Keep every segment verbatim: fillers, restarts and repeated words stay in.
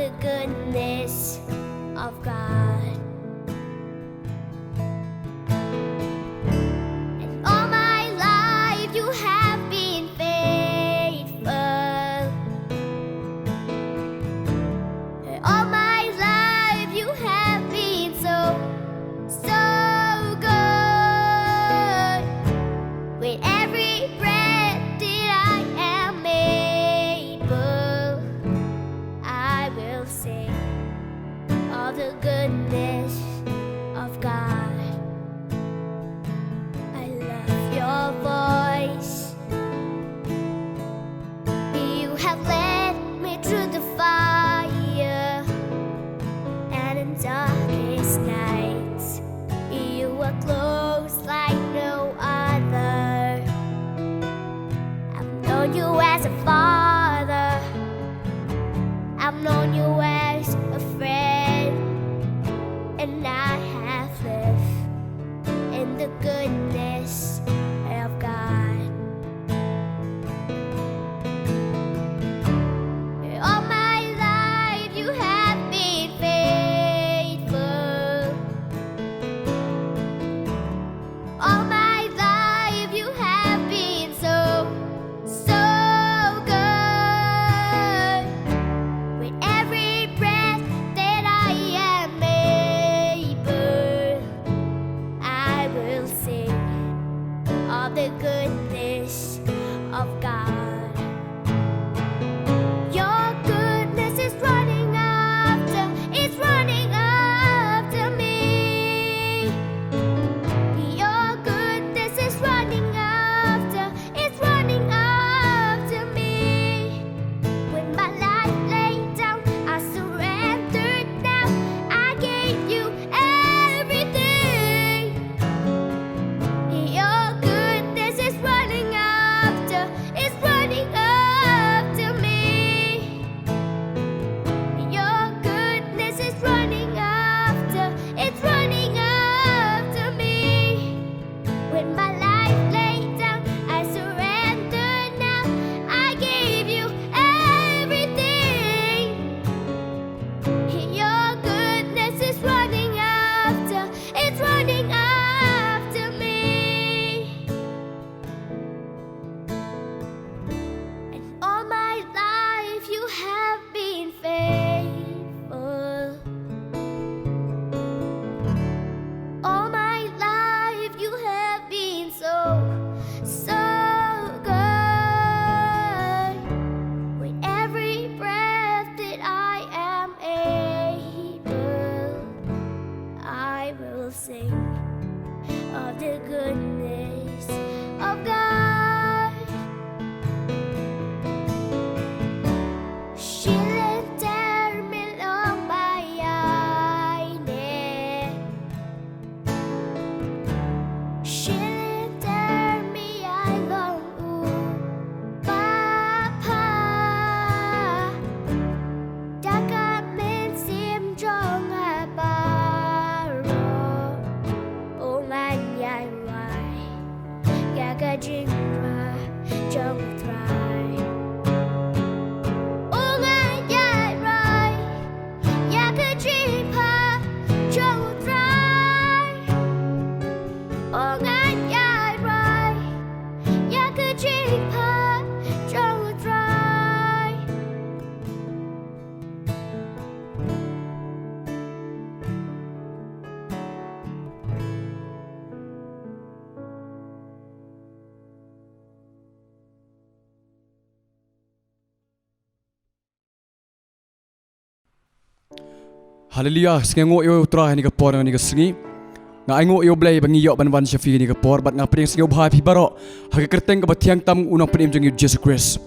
the goodness of God. And all my life you have been faithful. And all my life you have been so, so good. With every breath that I am able, I will sing of the goodness of God. I love your voice. You have led me through the fire and in darkest nights. You were close like no other. I've known you as a father. I've known you as a friend. And I have lived in the goodness of God. All my life you have been faithful. All my life you have been so, so good. With every breath that I am able, I will sing of the goodness of God. Your goodness is running after, it's running after me. Your goodness is running after, it's running after me. With my life laid down, I surrender now. I gave you everything. Your goodness is running after, it's running after me. Your goodness is running after, it's running after me. With my life laid down, I surrender now. I give you everything. Your goodness is running after, it's running after me. And all my life you have been faithful. All my life you have been so, so good. With every breath that I am able, I will sing of the goodness of God. Shi lynter me long ba ïaineh. Shi lynter me ïai long u papa. Da ka mynsiem jong nga baroh, u ngan ïai rai ïa ka jingrwai jong U Trai. U ngan ïai rai ïa ka jingpha jong U Trai. U ngan ïai rai ïa ka jingpha jong U Trai. Haleluia, sngewnguh ïa U Trai ha kane ka por, ha kane ka sngi. Nga ainguh ïa U Blei ba ngi ïoh ban wan sha phi ha kane ka por, bad nga pdiang sngewbha ïa phi baroh ha ka kyrteng kaba thiang tam U Nongpynim jong ngi U Jisu Khrist.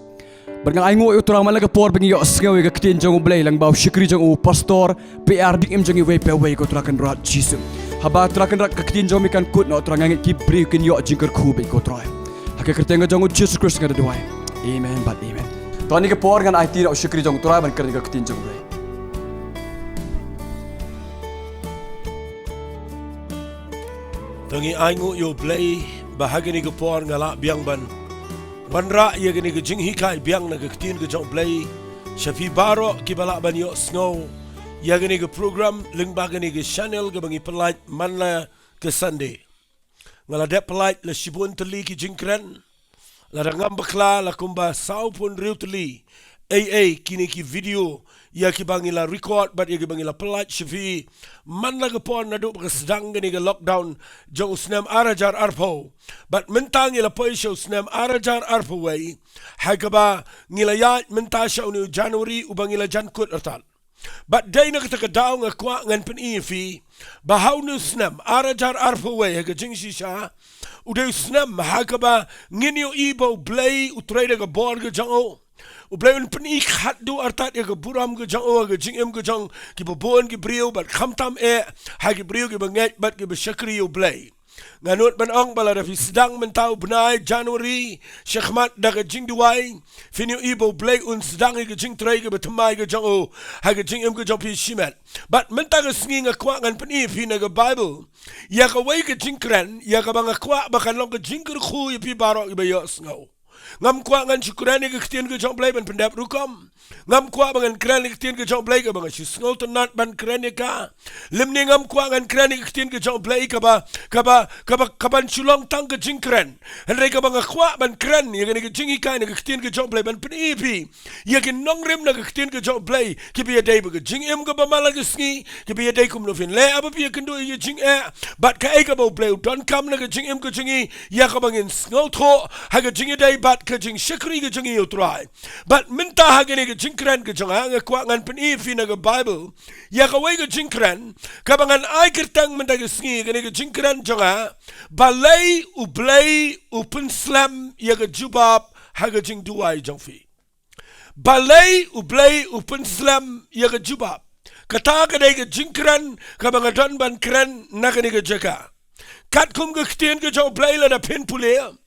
Bad nga ainguh ïa U Trai man la ka por ba ngi ïoh sngew ïa ka ktien jong U Blei lyngba ba u shakri jong u pastor P R dik im jong ngi wei pa wei, ko Trai Kynrad Jisu. Haba Trai Kynrad ka ktien jong me kan kut noh, Trai nga ngeit ki briew kin ïoh jingkyrkhu bad ko Trai. Ha ka kyrteng ka jong U Jisu Khrist nga da duwai. Amen bad amen. To ha kane ka por ngan aiti noh u shakri jong U Trai ban kren ïa ka ktien jong U Blei. To ngi ainguh ïa U Blei ba ha kane ka por nga lah biang ban wanrah ïa kane ka jinghikai biang na ka ktien ka jong U Blei. Sha phi baroh kiba lah ban ïohsngew ïa kane ka program lyngba kane ka channel kaba ngi pynlait man la ka Sunday. Nga la dep pynlait la shibun tylli ki jingkren, lada ngam bakla la kumba sawphew hynriew tylli ei ei kine ki video ïa kiba ngi la record bad ïa kiba ngi la pynlait sha phi man la ka por naduh ba ka sdang kane ka lockdown jong u snem ar hajar arphew. Bad mynta ngi la poi sha u snem ar hajar arphew wei, ha kaba ngi la ïaid mynta sha une u January uba ngi la jan kut artat. Bad dei na kata ka daw nga kwah ngan pyni ïa phi ba ha une u snem ar hajar arphew wei ha ka jingshisha u dei u snem ha kaba ngin ïohi ba U Blei u trei da ka bor ka jong u. U Blei un pyni khatduh artat ïa ka burom ka jong u ha ka jingim ka jong kiba bun ki briew bad khamtam eh ha ki briew kiba ngeit bad kiba shakri ïa U Blei. Nga nud ban ong ba lada phi sdang mynta u bnai January shakhmat da ka jingduwai, phin ïohi ba U Blei un sdang ïa ka jingtrei kaba thymmai ka jong u ha ka jingim ka jong phi shimet. Bad mynta ka sngi nga kwah ngan pyni ïa phi na ka Bible ïa kawei ka jingkren ïa kaba nga kwah ba kan long ka jingkyrkhu ïa phi baroh kiba ïohsngew. Ngam kwah ngan shu kren ïa ka ktien ka jong U Blei ban pyndep rukom. Ngam kwah ba ngan kren ïa ka ktien ka jong U Blei kaba nga shu sngewtynnat ban kren ïa ka. Lymne ngam kwah ngan kren ïa ka ktien ka jong U Blei kaba, kaba, kaba, kaban shu long tang ka jingkren. Hynrei kaba nga kwah ban kren ïa kane ka jinghikai na ka ktien ka jong U Blei ban pyni ïa phi ïa ki nongrim na ka ktien ka jong U Blei kiba ïadei bad ka jingim kaba man la ka sngi, kiba ïadei kumno phin leh haba phi ïakynduh ïa ka jingeh bad kaei kaba U Blei u donkam na ka jingim ka jong ngi, ïa kaba ngin sngewthuh ha ka jingïadei bad ka jingshakri ka jong ngi ïa U Trai. Bad mynta ha kane ka jingkren ka jong nga nga kwah ngan pyni ïa phi na ka Bible ïa kawei ka jingkren kaba ngan ai kyrteng mynta ka sngi, kane ka jingkren jong nga, balei U Blei u pynslem ïa ka jubab ha ka jingduwai jong phi. Balei U Blei u pynslem ïa ka jubab. Kata ka dei ka jingkren kaba nga don ban kren na kane ka jaka. Katkum ka ktien ka jong U Blei lada phin pule,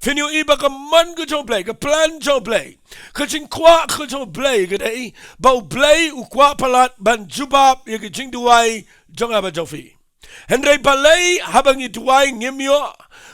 phin ïohi ba ka mon ka jong U Blei, ka plan jong U Blei, ka jingkwah ka jong U Blei ka dei ba U Blei u kwah palat ban jubab ïa ka jingduwai jong nga bad jong phi. Hynrei balei haba ngi duwai ngim ïoh,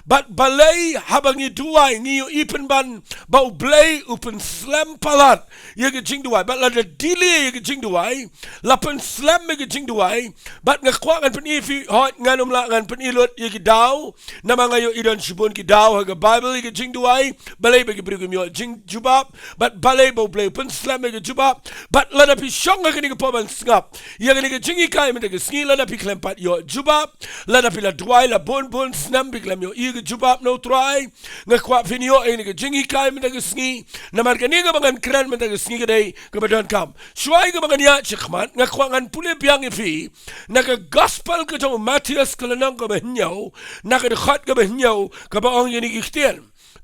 bad balei haba ngi duwai ngi ïohi pynban ba U Blei u pynslem palat ïa ka jingduwai, bad lada delay ïa ka jingduwai, la pynslem ïa ka jingduwai. Bad nga kwah ngan pyni ïa phi, hooid ngan ym lah ngan pyni lut ïa ki daw, namar nga ïohi don shibun ki daw ha ka Bible ïa ka jingduwai, balei ba ki briew kim ïoh jingjubab, bad balei ba U Blei u pynslem ïa ka jubab. Bad lada phi shong ha kane ka por ban sngap ïa kane ka jinghikai mynta ka sngi, lada phi khlem pat ïoh jubab, lada phi la duwai la bun bun snem phi khlem ïohi ka jubab na U Trai, nga kwah phin ïoh ïa kane ka jinghikai mynta ka sngi. Namar kane kaba ngan kren mynta ka sngi ka dei kaba donkam. Shuwa kaba ngan ïaid shakhmat nga kwah ngan pule biang ïa phi na ka Gospel ka jong u Mathaios ka lynnong kaba hynñiew, na ka dkhot kaba hynñiew, kaba ong ïa kine ki ktien: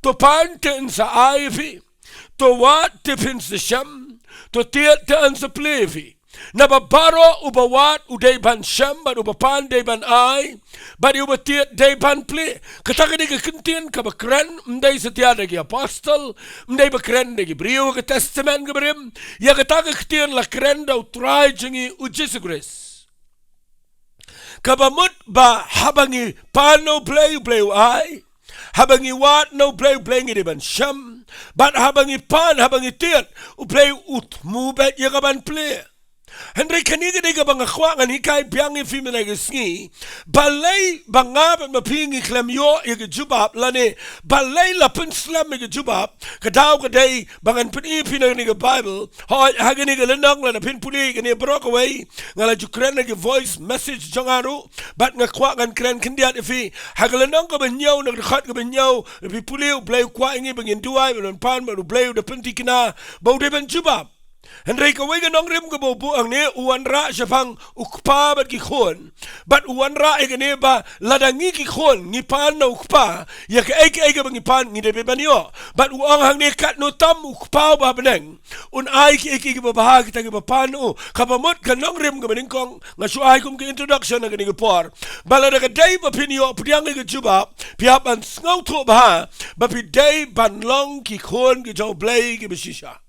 To pan te yn sa ai ïa phi, to wad te phin sa shem, to tied te yn sa plie ïa phi. Naba baroh uba wad u dei ban shem, bad uba pan dei ban ai, bad ïa uba tied dei ban plie. Kata ka dei ka ktien kaba kren, ym dei satia da ki apostol, ym dei ba kren da ki briew ha ka Testament kaba rim. Ïa kata ka ktien la kren da U Trai jong ngi U Jisu Khrist. Kaba mut ba haba ngi pan na U Blei, U Blei u ai. Haba ngi wad na U Blei, U Blei ngi dei ban shem. Bad haba ngi pan, haba ngi tied, U Blei u thmu beit ïa ka ban plie. Hynrei kane ka dei kaba nga kwah ngan hikai biang ïa phi mynta ka sngi. Balei ba nga bad ma phi ngi khlem ïoh ïa ka jubab, lane balei la pynslem ïa ka jubab? Ka daw ka dei ba ngan pyni ïa phi na kane ka Bible. Hooid, ha kane ka lynnong lada phin pule ïa kane baroh kawei, nga la ju kren ha ki voice message jong nga ruh, bad nga kwah ngan kren khyndiat ïa phi. Ha ka lynnong kaba hynñiew na ka dkhot kaba hynñiew, lada phi pule, U Blei u kwah ïa ngi ba ngin duwai, ba ngin pan, bad U Blei u da pynthikna ba u dei ban jubab. Hynrei kawei ka nongrim kaba u buh hangne, u wanrah shaphang u kpa bad ki khun. Bad u wanrah ïa kane ba lada ngi ki khun ngi pan na u kpa, ïa kaei kaei kaba ngi pan ngi dei ban ïoh. Bad u ong hangne, katno tam u Kpa uba ha bneng un ai kiei kiei kiba bha ïa kita kiba pan na u. Kaba mut ka nongrim kaba nyngkong, nga shu ai kum ka introduction ha kane ka por, ba lada ka dei ba phin ïoh pdiang ïa ka jubab, phi hap ban sngewthuh bha ba phi dei ban long ki khun ki jong U Blei kiba shisha.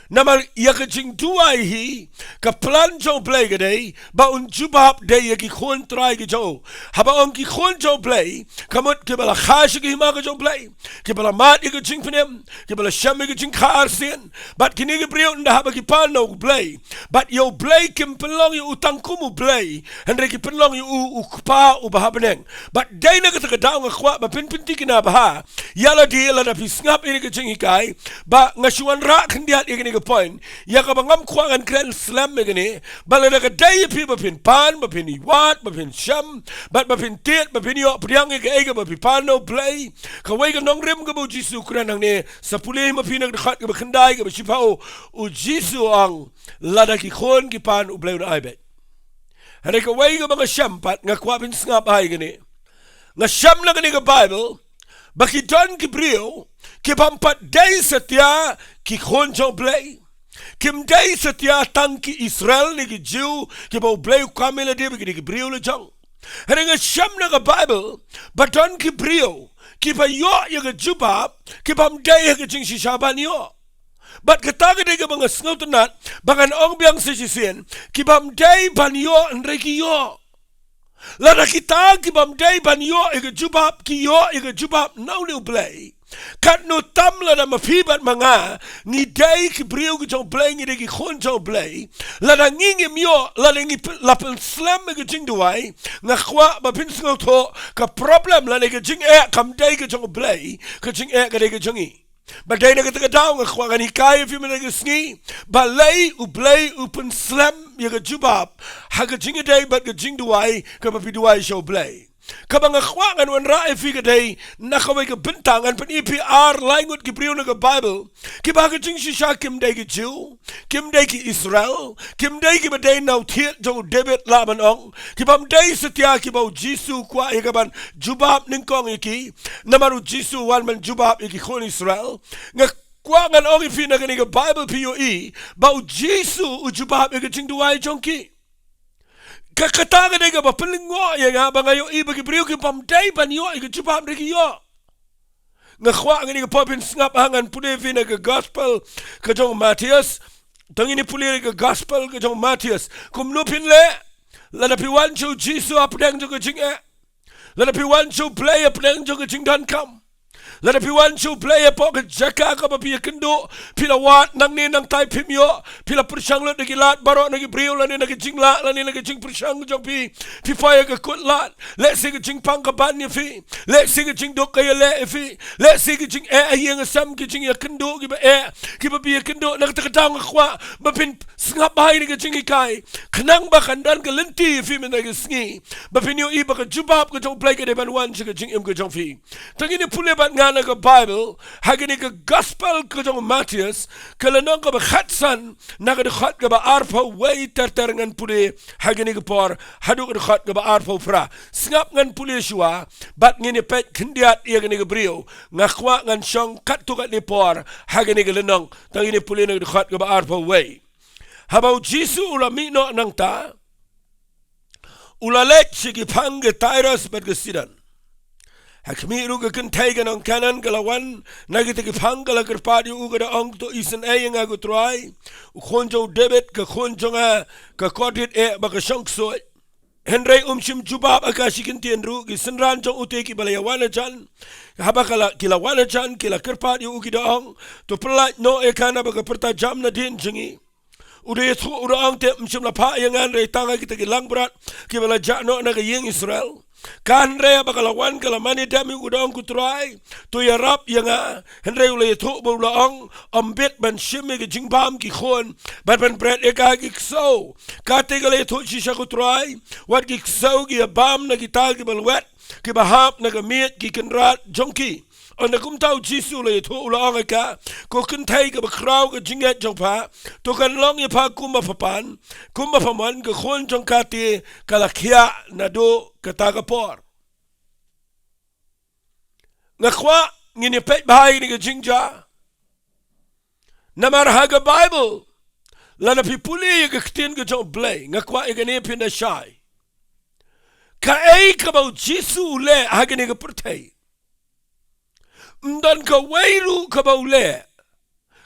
Namar ïa ka jingduwai hi, ka plan jong U Blei ka dei ba un jubab dei ïa ki khun trai ki jong u. Haba ong ki khun jong U Blei, ka mut kiba la kha sha ka hima ka jong U Blei, kiba la mad ïa ka jingpynim, kiba la shem ïa ka jingkha arsien. Bad kine ki briew ynda haba ki pan na U Blei, bad ïa U Blei kim pynlong ïa u tang kum U Blei, hynrei ki pynlong ïa u u Kpa uba ha bneng. Bad dei na kata ka daw nga kwah ba phin pynthikna bha ïa lade, lada phi sngap ïa kane ka jinghikai, ba nga shu wanrah khyndiat ïa kane ka point, ïa kaba ngam kwah ngan kren slem ïa kane, ba lada ka dei ïa phi ba phin pan, ba phin ïwad, ba phin shem, bad ba phin tied, ba phin ïoh pdiang ïa kaei kaba phi pan na U Blei, kawei ka nongrim kaba U Jisu u kren hangne, sa pule ma phi na ka dkhot kaba khyndai, kaba shiphew, U Jisu u ong, lada ki khun ki pan, U Blei un ai beit. Hynrei kawei kaba nga shem pat, nga kwah phin sngap ïa kane. Nga shem na kane ka Baibl ba ki don ki briew kibym pat dei satia ki khun jong U Blei. Kim dei satia tang ki Israel ne ki Jiw, kiba U Blei u kam ïa lade ba ki dei ki briew la jong. Hynrei nga shem na ka Baibl ba don ki briew kiba ïoh ïa ka jubab, kibym dei ha ka jingshisha ban ïoh. Bad kata ka dei kaba nga sngewtynnat ba ngan ong biang sa shisien, kibym dei ban ïoh hynrei ki ïoh. Lada kita kibym dei ban ïoh ïa ka jubab ki ïoh ïa ka jubab na une U Blei, katno tam lada ma phi bad ma nga ngi dei ki briew ki jong U Blei, ngi dei ki khun jong U Blei, lada ngi ngim ïoh, lada ngi p-, la pynslem ïa ka jingduwai, nga kwah ba phin sngewthuh, ka problem lane ka jingeh kam dei ka jong U Blei, ka jingeh ka dei ka jong ngi. Bad dei na kata ka daw nga kwah ngan hikai ïa phi mynta ka sngi, balei U Blei u pynslem ïa ka jubab ha ka jingïadei bad ka jingduwai kaba phi duwai sha U Blei. Kaba nga kwah ngan wanrah ïa phi ka dei, na kawei ka bynta ngan pyni ïa phi ar lai ngut ki briew na ka Baibl, kiba ha ka jingshisha kim dei ki Jiw, kim dei ki Israel, kim dei kiba dei na u thied jong u David lah ban ong, kibym dei satia kiba U Jisu u kwah ïa ka ban jubab nyngkong ïa ki, namar U Jisu u wan ban jubab ïa ki khun Israel. Nga kwah ngan ong ïa phi na kane ka Baibl phi ïohi ba U Jisu u jubab ïa ka jingduwai jong ki. Ka kata ka dei kaba pynlyngngoh ïa nga ba nga ïohi ba ki briew kibym dei ban ïoh ïa ka jubab hynrei ki ïoh. Nga kwah kane ka por phin sngap ha, ngan pule ïa phi na ka Gospel ka jong u Mathaios. To ngin ïa pule ïa ka Gospel ka jong u Mathaios. Kumno phin leh lada phi wan sha U Jisu hapdeng jong ka jingeh? Lada phi wan sha U Blei hapdeng jong ka jingdonkam? Lada phi wan sha U Blei hapoh ka jaka kaba phi ïakynduh, phi la wad nangne nangtai phim ïoh, phi la pyrshang lut na ki lad baroh na ki briew lane na ka jinglah lane na ka jingpyrshang jong phi, phi poi ha ka kut lad, lehse ka jingpang ka ban ïa phi, lehse ka jingduk ka ïaleh ïa phi, lehse ka jingeh ha ïing ha sem, ka jingïakynduh kiba eh, kiba phi ïakynduh, na kata ka daw nga kwah ba phin sngap bha ïa kane ka jinghikai, khnang ba kan don ka lynti ïa phi mynta ka sngi ba phin ïohi ba ka jubab ka jong U Blei ka dei ban wan sha ka jingim ka jong phi. To ngin ïa pule bad nga na ka Baibl ha kane ka Gospel ka jong u Mathaios, ka lynnong kaba khatsan, na ka dkhot kaba arphew wei ter ter ngan pule ha kane ka por haduh ka dkhot kaba arphew phra. Sngap, ngan pule shuwa bad ngin ïa peit khyndiat ïa kane ka briew. Nga kwah ngan shong katto katne por ha kane ka lynnong. To ngin ïa pule na ka dkhot kaba arphew wei. Haba U Jisu u la mih noh nangta, u la leit sha ki phang ka Tairos bad ka Sidon. Ha khmih ruh ka kynthei ka nong Kanaan ka la wan na kita ki phang, ka la kyrpad ïa u, ka da ong, to isynei ïa nga ko Trai, u khun jong u David, ka khun jong nga ka kordit eh bad ka shong ksuid. Hynrei um shym jubab ïa ka shi kyntien ruh. Ki synran jong ute kiba la ïa wan hajan, haba ka la, ki la wan hajan, ki la kyrpad ïa u, ki da ong, to pyllait noh ïa ka naba ka pyrta jam nadien jong ngi. U da ïathuh, u da ong, te ym shym la phah ïa nga hynrei tang ha kita ki langbrot kiba la jah noh na ka ïing Israel. Ka hynrei haba ka la wan, ka la mane dem ïa u, ka da ong, ko Trai, to ïarap ïa nga. Hynrei u la ïathuh bad u la ong, ym bit ban shim ïa ka jingbam ki khun bad ban bret ïa ka ha ki ksew. Ka te ka la ïathuh shisha, ko Trai, wat ki ksew ki ïabam na kita kiba lwet, kiba hap na ka miej ki kynrad jong ki. Ynda kumta U Jisu u la ïathuh, u la ong ïa ka, ko kynthei kaba khraw ka jingngeit jong pha, to kan long ïa pha kumba pha pan, kumba pha mon, ka khun jong ka te ka la khiah naduh kata ka por. Nga kwah ngin ïa peit bha ïa kane ka jingjia. Namar ha ka Baibl, lada phi pule ïa ka ktien ka jong U Blei, nga kwah ïa kane phin da shai. Kaei kaba U Jisu u leh ha kane ka pyrthei, ym don kawei ruh kaba u leh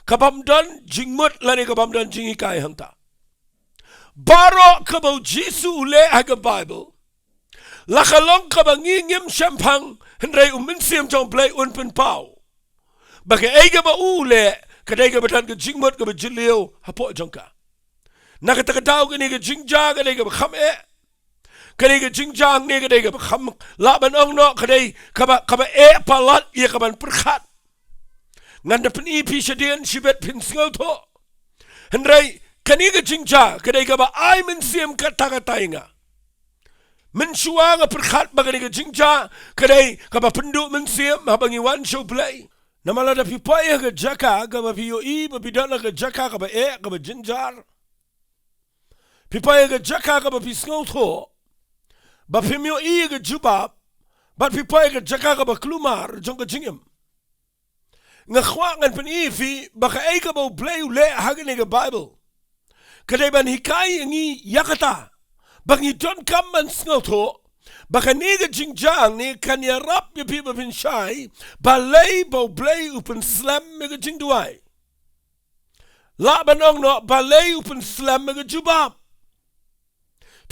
Ka bym don jingmut lane ka bym don jinghikai hangta. Baroh kaba u Jisu u leh ha ka Baibl, la ka long kaba ngi ngim shemphang, hynrei u Mynsiem jong u Blei un pynpaw ba kaei kaba u leh ka dei kaba don ka jingmut kaba jylliew hapoh jong ka. Na kata ka daw kane ka jingjia ka dei kaba kham eh. Kane ka jingjia hangne ka dei kaba kham, lah ban ong noh ka dei kaba, kaba eh palat ïa kaban pyrkhat. Ngan da pyni ïa phi shadien shibit phin sngewthuh. Hynrei kane ka jingjia ka dei kaba ai mynsiem katta katta ïa nga. Mynshuwa nga pyrkhat ba kane ka jingjia ka dei kaba pynduh mynsiem haba ngi wan sha u Blei. Namar lada phi poi ha ka jaka kaba phi ïohi ba phi don ha ka jaka kaba eh, kaba jynjar, phi poi ha ka jaka kaba phi sngewthuh ba phim ïohi ïa ka jubab, bad phi poi ha ka jaka kaba kulmar jong ka jingim, nga kwah ngan pyni ïa phi ba kaei kaba u Blei u leh ha kane ka Baibl ka dei ban hikai ïa ngi ïa kata, ba ngi donkam ban sngewthuh ba kane ka jingjia hangne kan ïarap ïa phi ba phin shai balei ba u Blei u pynslem ïa ka jingduwai. Lah ban ong noh balei u pynslem ïa ka jubab.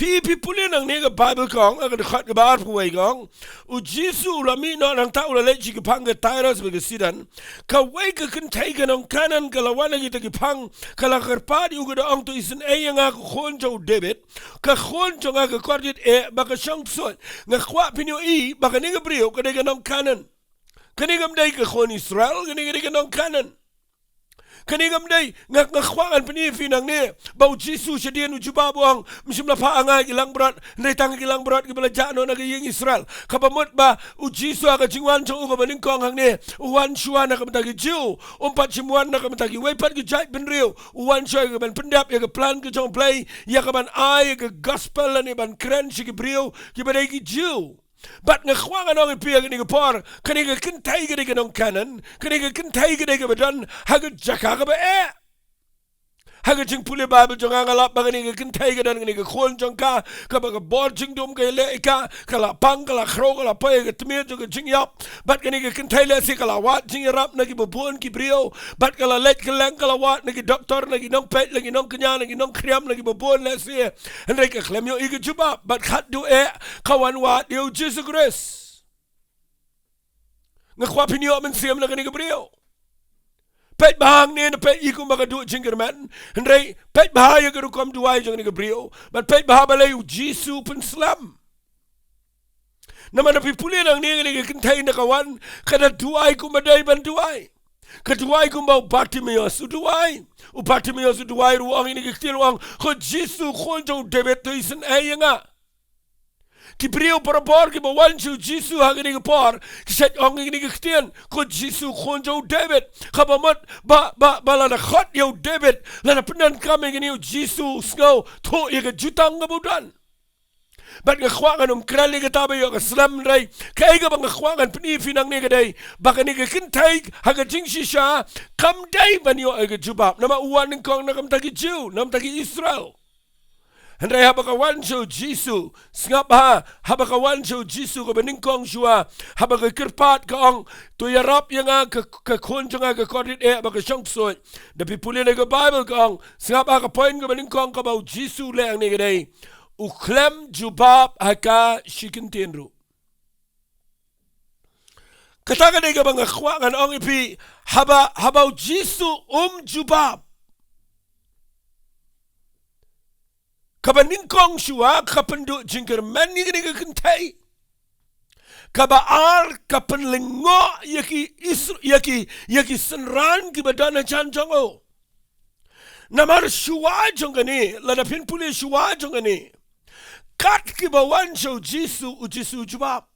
Phi, phi pule nangne ka Baibl ka ong, ha ka dkhot kaba arphew wei ka ong, u Jisu u la mih noh nangta u la leit sha ki phang ka Tairus bad ka Sidon. Kawei ka kynthei ka nong Kanaan ka la wan ha kita ki phang, ka la kyrpad ïa u, ka da ong, to isynei ïa nga ko khun jong u Dabid, ka khun jong nga ka kordit eh bad ka shong ksuid. Nga kwah phin ïohi ba kane ka briew ka dei ka nong Kanaan. Kane kam dei ka khun Israel, kane ka dei ka nong Kanaan. Kane kam dei, nga, nga kwah ngan pyni ïa phi nangne ba u Jisu shadien u jubab, u ong, ym shym la phah ha nga ki langbrot, hynrei tang ki langbrot kiba la jah noh na ka ïing Israel. Kaba mut ba u Jisu ha ka jingwan jong u kaba nyngkong hangne, u wan shuwa na ka bynta ki Jiw, um pat shym wan na ka bynta kiwei pat ki jaitbynriew. U wan shuwa ïa kaban pyndep ïa ka plan ka jong u Blei, ïa kaban ai ïa ka gospel lane ban kren sha ki briew kiba dei ki Jiw. Bad nga kwah ngan ong ïa phi ha kane ka por, kane ka kynthei ka dei ka nong Kanaan, kane ka kynthei ka dei kaba don ha ka jaka kaba eh. Ha ka jingpule Baibl jong nga, nga lap ba kane ka kynthei ka don kane ka khun jong ka kaba ka bor jingdum ka ïaleh ïa ka, ka la pang, ka la khrew, ka la poi ha ka tmier jong ka jingïap. Bad kane ka kynthei lehse ka la wad jingïarap na kiba bun ki briew, bad ka la leit kylleng, ka la wad na ki doktor, na ki nongpeit, na ki nongkñia, na ki nongkhriam, na kiba bun lehse. Hynrei ka khlem ïohi ka jubab, bad khatduh eh ka wan wad ïa u Jisu Khrist. Nga kwah phin ïoh mynsiem na kane ka briew. Peit bha hangne, ne peit ïa kumba ka duh jingkyrmen. Hynrei peit bha ïa ka rukom duwai jong kane ka briew, bad peit bha balei u Jisu u pynslem. Namar lada phi pule nangne, kane ka kynthei ynda ka wan, ka da duwai kumba dei ban duwai. Ka duwai kumba u Bartimeus u duwai. U Bartimeus u duwai ruh, u ong ïa kane ka ktien, u ong, ko Jisu, khun jong u Dabid, to isynei ïa nga. Ki briew barabor kiba wan sha u Jisu ha kane ka por ki shait ong ïa kane ka ktien, ko Jisu, khun jong u Dabid. Kaba mut ba, ba, ba lada khot ïa u Dabid, lada pyndonkam ïa kane, u Jisu u sngewthuh ïa ka jutang kaba u don. Bad nga kwah ngan ym kren ïa kata ba ïoh ka slem, hynrei kaei kaba nga kwah ngan pyni ïa phi nangne ka dei ba kane ka kynthei ha ka jingshisha kam dei ban ïoh ïa ka jubab, namar u wan nyngkong na ka bynta ki Jiw, na ka bynta ki Israel. Hynrei haba ka wan sha u Jisu, sngap bha, haba ka wan sha u Jisu kaba nyngkong shuwa, haba ka kyrpad ka ong, to ïarap ïa nga, ka, ka khun jong nga ka kordit eh bad ka shong ksuid. Da phi pule na ka Baibl ka ong, sngap bha, ka point kaba nyngkong kaba u Jisu u leh hangne ka dei, u khlem jubab ha ka shi kyntien ruh. Kata ka dei kaba nga kwah ngan ong ïa phi, haba, haba u Jisu um jubab, kaba nyngkong shuwa ka pynduh jingkyrmen ïa kane ka kynthei. Kaba ar, ka pynlyngngoh ïa ki Isra-, ïa ki, ïa ki synran kiba don hajan jong u. Namar shuwa jong kane, lada phin pule shuwa jong kane, kat kiba wan sha u Jisu, u Jisu u jubab.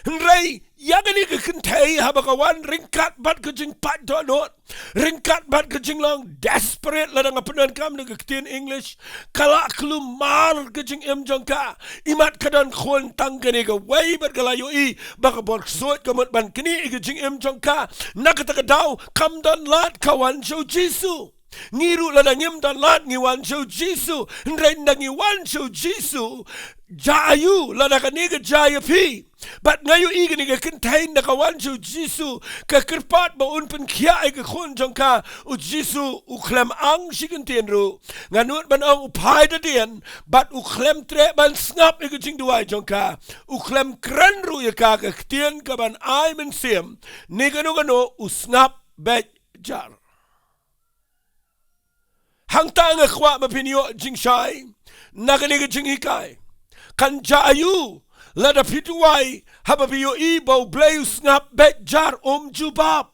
Hynrei ïa kane ka kynthei haba ka wan ryngkat bad ka jingpait dohnud, ryngkat bad ka jinglong desperate, lada nga pyndonkam da ka ktien English, ka la kulmar ka jingim jong ka. Imat ka don khun tang kane kawei bad ka la ïohi ba ka bor ksuid ka mut ban knieh ïa ka jingim jong ka. Na kata ka daw kam don lad, ka wan sha u Jisu. Ngi ruh lada ngim don lad ngi wan sha u Jisu, hynrei ynda ngi wan sha u Jisu, jia aiu lada kane ka jia ïa phi? Bad nga ïohi kane ka kynthei ynda ka wan sha u Jisu, ka kyrpad ba un pynkhiah ïa ka khun jong ka, u Jisu u khlem ang shi kyntien ruh. Nga nud ban ong u phai da dien, bad u khlem treh ban sngap ïa ka jingduwai jong ka. U khlem kren ruh ïa ka, ka ktien kaban ai mynsiem. Ne kano kano u sngap beit jar. Hangta nga kwah ba phin ïoh jingshai na kane ka jinghikai. Kan jia aiu lada phi duwai haba phi ïohi ba u Blei u sngap beit jar, um jubab.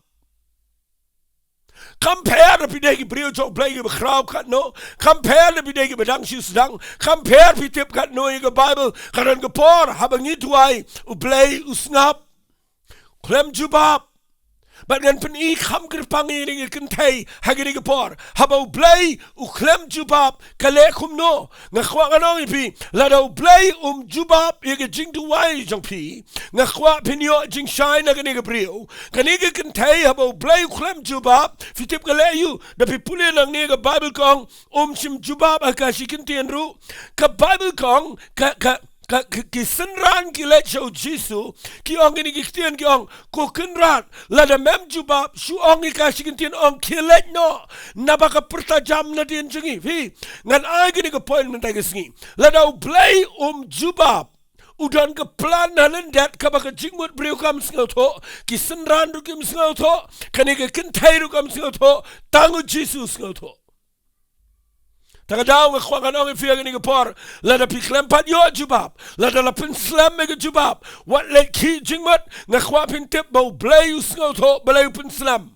Kam pher da phi dei ki briew jong u Blei kiba khraw katno, kam pher da phi dei kiba dang shu sdang, kam pher phi tip katno ïa ka Baibl, ka don ka por haba ngi duwai u Blei u sngap, khlem jubab. Bad ngan pyni kham kyrpang ïa kane ka kynthei ha kane ka por, haba u Blei u khlem jubab, ka leh kumno? Nga kwah ngan ong ïa phi, lada u Blei um jubab ïa ka jingduwai jong phi, nga kwah phin ïoh jingshai na kane ka briew. Kane ka kynthei haba u Blei u khlem jubab, phi tip ka leh aiu? Da phi pule nangne ka Baibl ka ong um shym jubab ha ka shi kyntien ruh. Ka Baibl ka ong ka, ka, ka, ka, ki synran ki leit sha u Jisu, ki ong kine ki ktien, ki ong, ko Kynrad, lada mem jubab, shu ong ïa ka shi kyntien, ong khie leit noh, naba ka pyrta jam nadien jong ngi. Phi, ngan ai kane ka point mynta ka sngi. Lada u Blei um jubab, u don ka plan ha lyndet kaba ka jingmut briew kam sngewthuh, ki synran ruh kim sngewthuh, kane ka kynthei ruh kam sngewthuh, tang u Jisu u sngewthuh. Ta ka daw nga kwah ngan ong ïa phi ha kane ka por, lada phi khlem pat ïoh jubab, lada la pynslem ïa ka jubab, wat leit khih jingmut, nga kwah phin tip ba u Blei u sngewthuh balei u pynslem.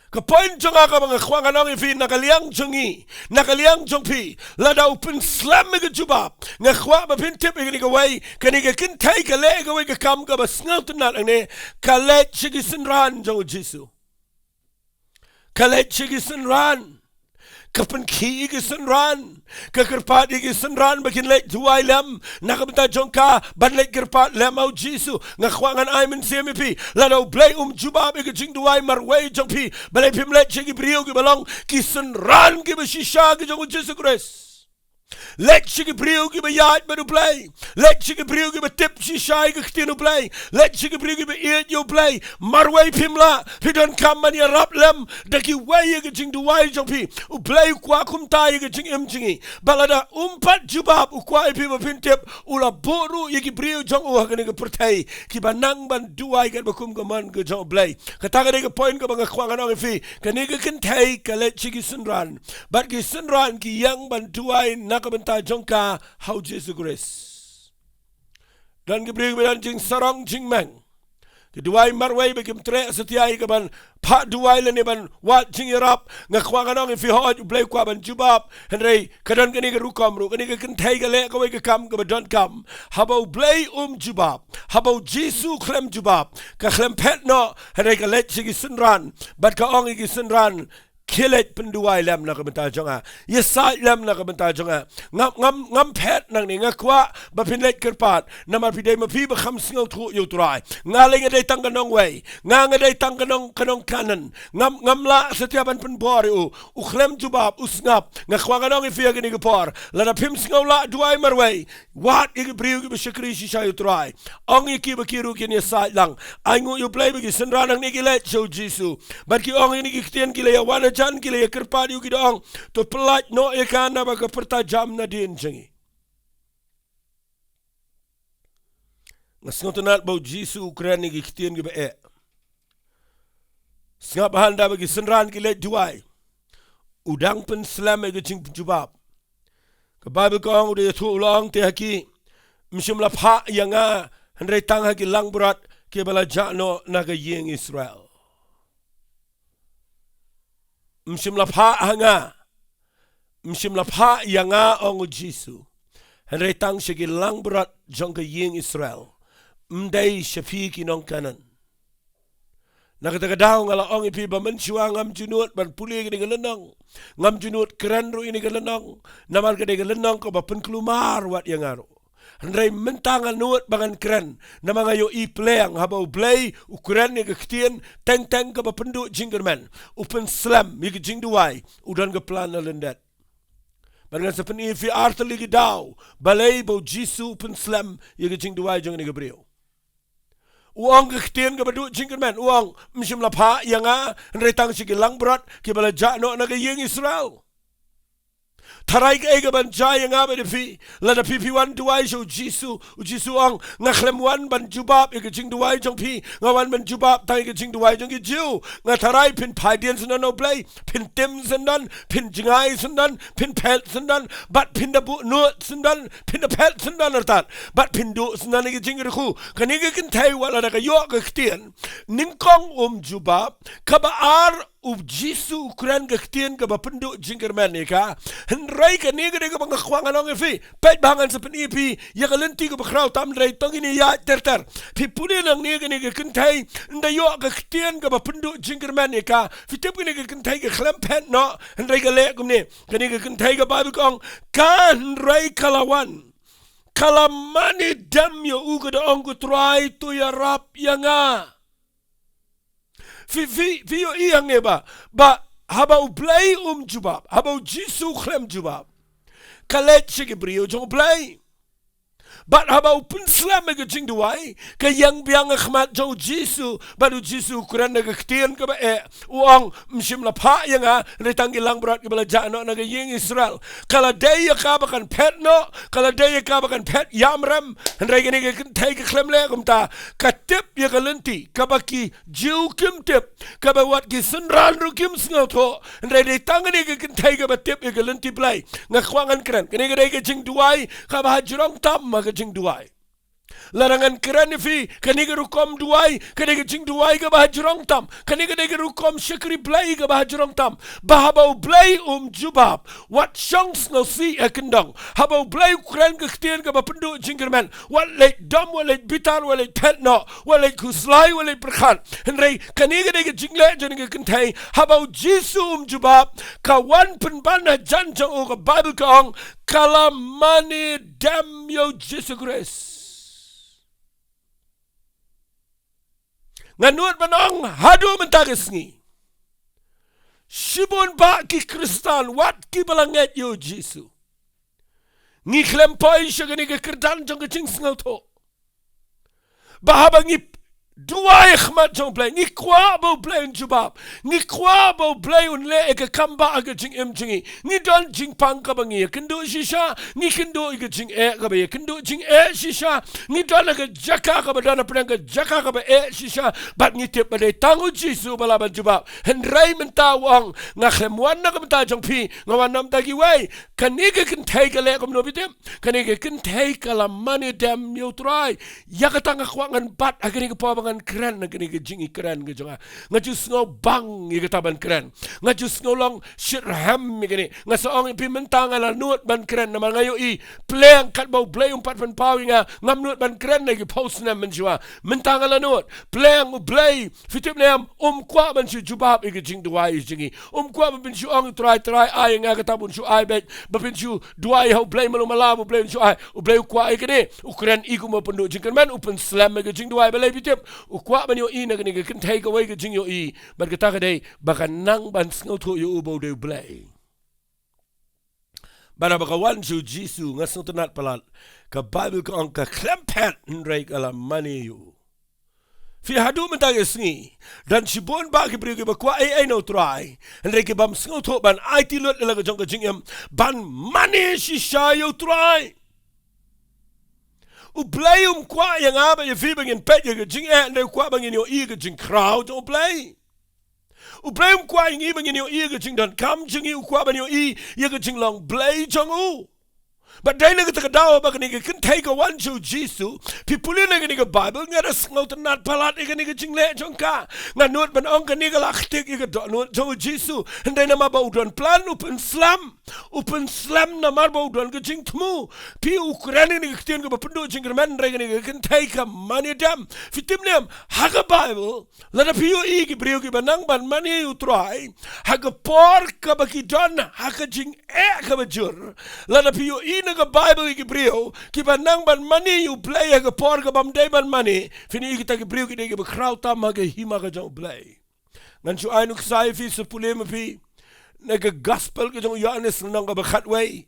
Ka point jong nga kaba nga kwah ngan ong ïa phi, na ka liang jong ngi, na ka liang jong phi, lada u pynslem ïa ka jubab, nga kwah ba phin tip ïa kane kawei, kane ka kynthei ka leh ïa kawei ka kam kaba sngewtynnat hangne, ka leit sha ki synran jong u Jisu. Ka leit sha ki synran. Ka pynkhih ïa ki synran. Ka kyrpad ïa ki synran ba kin leit duwai lem na ka bynta jong ka, ban leit kyrpad lem ha u Jisu. Nga kwah ngan ai mynsiem ïa phi, lada u Blei um jubab ïa ka jingduwai marwei jong phi, balei phim leit sha ki briew kiba long ki synran kiba shisha ki jong u Jisu Khrist? Leit sha ki briew kiba ïaid bad u Blei. Leit sha ki briew kiba tip shisha ïa ka ktien u Blei. Leit sha ki briew kiba ïeit ïa u Blei. Marwei phim lah, phi donkam ban ïarap lem da kiwei ïa ka jingduwai jong phi. U Blei u kwah kumta ïa ka jingim jong ngi. Bad lada um pat jubab, u kwah ïa phi ba phin tip, u la buh ruh ïa ki briew jong u ha kane ka pyrthei, kiba nang ban duwai katba kum ka mon ka jong u Blei. Kata ka dei ka point kaba nga kwah ngan ong ïa phi. Kane ka kynthei ka leit sha ki synran. Bad ki synran ki ïeng ban duwai na ka bynta jong ka ha u Jisu Khrist. Don ki briew kiba don jingsarong jingmeng. Ki duwai marwei ba kim treh satia ïa ka ban phah duwai lane ban wad jingïarap. Nga kwah ngan ong ïa phi, hooid u Blei u kwah ban jubab. Hynrei ka don kane ka rukom ruh, kane ka kynthei ka leh kawei ka kam kaba donkam. Haba u Blei um jubab, haba u Jisu u khlem jubab, ka khlem phet noh, hynrei ka leit sha ki synran. Bad ka ong ïa ki synran, khie leit pynduwai lem na ka bynta jong nga. Ïasaid lem na ka bynta jong nga. Ngam, ngam, ngam phet nangne, nga kwah ba phin leit kyrpad. Namar phi dei ma phi ba kham sngewthuh ïa u Trai. Nga lei nga dei tang ka nongwei. Nga, nga dei tang ka nong, ka nong Kanaan. Ngam, ngam lah satia ban pynbor ïa u. U khlem jubab, u sngap. Nga kwah ngan ong ïa phi ha kane ka por, lada phim sngew lah duwai marwei, wad ïa ki briew kiba shakri shisha ïa u Trai. Ong ïa ki ba ki ruh kin ïasaid lang. Ainguh ïa u Blei ba ki synran hangne ki leit sha u Jisu. Bad ki ong ïa kine ki ktien, ki la ïa wan hajan, ki la ïa kyrpad ïa u, ki da ong, to pyllait noh ïa ka naba ka pyrta jam nadien jong ngi. Nga sngewtynnat ba u Jisu u kren ïa ki ktien kiba eh. Sngap, haba ki synran ki leit duwai, u dang pynslem ïa ka jingpynjubab. Ka Baibl ka ong, u da ïathuh, u la ong te ha ki, ym shym la phah ïa nga, hynrei tang ha ki langbrot kiba la jah noh na ka ïing Israel. Ym shym la phah ha nga, ym shym la phah ïa nga, ong u Jisu, hynrei tang sha ki langbrot jong ka ïing Israel. Ym dei sha phi ki nong Kanaan. Na kata ka daw nga la ong ïa phi ba mynshuwa ngam ju nud ban pule ïa kane ka lynnong. Ngam ju nud kren ruh ïa kane ka lynnong. Namar ka dei ka lynnong kaba pynkulmar wat ïa nga ruh. Hynrei mynta nga nud ba ngan kren, namar nga ïohi pleng haba U Blei u kren ïa ka ktien, teng teng kaba pynduh jingkyrmen, u pynslem ïa ka jingduwai, u don ka plan na lyndet. Bad ngan sa pyni ïa phi ar tylli ki daw balei ba U Jisu u pynslem ïa ka jingduwai jong kane ka briew. U ong ka ktien kaba duh jingkyrmen, u ong, "Ym shym la phah ïa nga, hynrei tang sha ki langbrot kiba la jah noh na ka ïing Israel." Tharai kaei kaban jia ïa nga bad ïa phi, lada phi phi wan duwai sha U Jisu, U Jisu u ong, "Nga khlem wan ban jubab ïa ka jingduwai jong phi, nga wan ban jubab tang ïa ka jingduwai jong ki Jiw." Nga tharai phin phai dien syndon na U Blei, phin tim syndon, phin jngai syndon, phin phet syndon, bad phin da buh nud syndon, phin da phet syndon artat, bad phin duh syndon ïa ka jingkyrkhu. Kane ka kynthei wat lada ka ïoh ka ktien, nyngkong um jubab, kaba ar, U Jisu u kren ka ktien kaba pynduh jingkyrmen ïa ka. Hynrei kane ka dei kaba nga kwah ngan ong ïa phi. Peit ba ngan sa pyni ïa phi ïa ka lynti kaba khraw tam, hynrei to ngin ïa ïaid ter ter. Phi pule nangne, kane ka kynthei, ynda ïoh ka ktien kaba pynduh jingkyrmen ïa ka, phi tip kane ka kynthei ka khlem phet noh, hynrei ka leh kumne. Kane ka kynthei, ka Baibl ka ong, ka hynrei ka la wan, ka la mane dem ïa u, ka da ong, "Ko Trai, to ïarap ïa nga." Phi, phi, phi ïohi hangne ba, ba haba U Blei um jubab, haba U Jisu u khlem jubab, ka leit sha ki briew jong U Blei. Bad haba u pynslem ïa ka jingduwai, ka ïeng biang ha khmat jong U Jisu, bad U Jisu u kren da ka ktien kaba eh, u ong, "Ym shym la phah ïa nga, hynrei tang ki langbrot kiba la jah noh na ka ïing Israel." Ka la dei ïa ka ba kan phet noh, ka la dei ïa ka ba kan phet ïam rem, hynrei kane ka kynthei ka khlem leh kumta, ka tip ïa ka lynti kaba ki Jiw kim tip, kaba wat ki synran ruh kim sngewthuh, hynrei dei tang kane ka kynthei kaba tip ïa ka lynti Blei. Nga kwah ngan kren, kane ka dei ka jingduwai kaba ha jrong tam ha ka jingduwai. Lada ngan kren ïa phi, kane ka rukom duwai, kane ka jingduwai kaba ha jrong tam, kane ka dei ka rukom shakri Blei kaba ha jrong tam. Ba haba U Blei um jubab, wat shong sngewsih ha kyndong. Haba U Blei u kren ka ktien kaba pynduh jingkyrmen, wat leit dom, wat leit bitar, wat leit phet noh, wat leit khuslai, wat leit pyrkhat. Hynrei kane ka dei ka jingleh jong ka kynthei, haba U Jisu um jubab, ka wan pynban hajan jong u, ka Baibl ka ong, ka la mane dem ïa U Jisu Khrist. Nga nud ban ong, haduh mynta ka sngi, shibun bah ki Khristan, wat kiba la ngeit ïa U Jisu, ngi khlem poi sha kane ka kyrdan jong ka jingsngewthuh. Ba haba ngi duwai ha khmat jong U Blei, ngi kwah ba U Blei un jubab, ngi kwah ba U Blei un leh ïa ka kam bah ha ka jingim jong ngi. Ngi don jingpang kaba ngi ïakynduh shisha, ngi kynduh ïa ka jingeh kaba ïakynduh jingeh shisha, ngi don ha ka jaka kaba don hapdeng ka jaka kaba eh shisha, bad ngi tip ba dei tang U Jisu ba lah ban jubab. Hynrei mynta u ong, nga khlem wan na ka bynta jong phi, nga wan na ka bynta kiwei. Kane ka kynthei ka leh kumno phi tip? Kane ka kynthei ka la mane dem ïa U Trai. Ïa kata nga kwah ngan bat ha kane ka por ba ngan kren na kane ka jingïakren ka jong nga. Nga ju sngew bang ïa kata ban kren. Nga ju sngew long shitrhem ïa kane. Nga sa ong ïa phi mynta nga la nud ban kren namar nga ïohi pleng katba U Blei um pat pynpaw ïa nga, ngam nud ban kren na ki phew snem mynshuwa. Mynta nga la nud pleng. U Blei, phi tip ne em, um kwah ban shu jubab ïa ka jingduwai jong ngi. Um kwah ban phin shu ong, "Trai, Trai, ai ïa nga kata," ban shu ai beit. Ba phin shu duwai ha U Blei malu mala, U Blei un shu ai. U Blei u kwah ïa kane. U kren ïa kumba pynduh jingkyrmen, u pynslem ïa ka jingduwai. Balei phi tip? U kwah ban ïohi na kane ka kynthei kawei ka jingïohi. Bad kata ka dei ba ka nang ban sngewthuh ïa u ba u dei U Blei. Bad haba ka wan sha U Jisu, nga sngewtynnat palat, ka Baibl ka ong ka khlem phet, hynrei ka la mane ïa u. Phi, haduh mynta ka sngi, don shibun bah ki briew kiba kwah ei ei na U Trai, hynrei ki bym sngewthuh ban aiti lut ïa la ka jong ka jingim, ban mane shisha ïa U Trai. U Blei um kwah ïa nga bad ïa phi ba ngin peit ïa ka jingeh, hynrei u kwah ba ngin ïohi ka jingkhraw jong U Blei. U Blei um kwah ïa ngi ba ngin ïohi ïa ka jingdonkam jong ngi, u kwah ban ïohi ïa ka jinglong Blei jong u. Bad dei na kata ka daw ba kane ka kynthei ka wan sha U Jisu, phi pule na kane ka Baibl, nga da sngewtynnat palat ïa kane ka jingleh jong ka. Nga nud ban ong kane ka la ktik ïa ka dohnud jong U Jisu. Hynrei namar ba u don plan, u pynslem. U pynslem namar ba u don ka jingthmu. Phi, u kren ïa kane ka ktien kaba pynduh jingkyrmen, hynrei kane ka kynthei ka mane dem. Phi tip ne em, ha ka Baibl, lada phi ïohi ki briew kiba nang ban mane ïa U Trai, ha ka por kaba ki don ha ka jingeh kaba jur, lada phi ïohi Na ka Bible ïa ki briew kiba nang ban mane ïa U Blei ha ka por kaba ym dei ban mane, phin ïohi kita ki briew ki dei kiba khraw tam ha ka hima ka jong U Blei. Ngan shu ai nuksa ïa phi, sa pule ma phi na ka Gospel ka jong u Ïoannis lynnong kaba khatwei.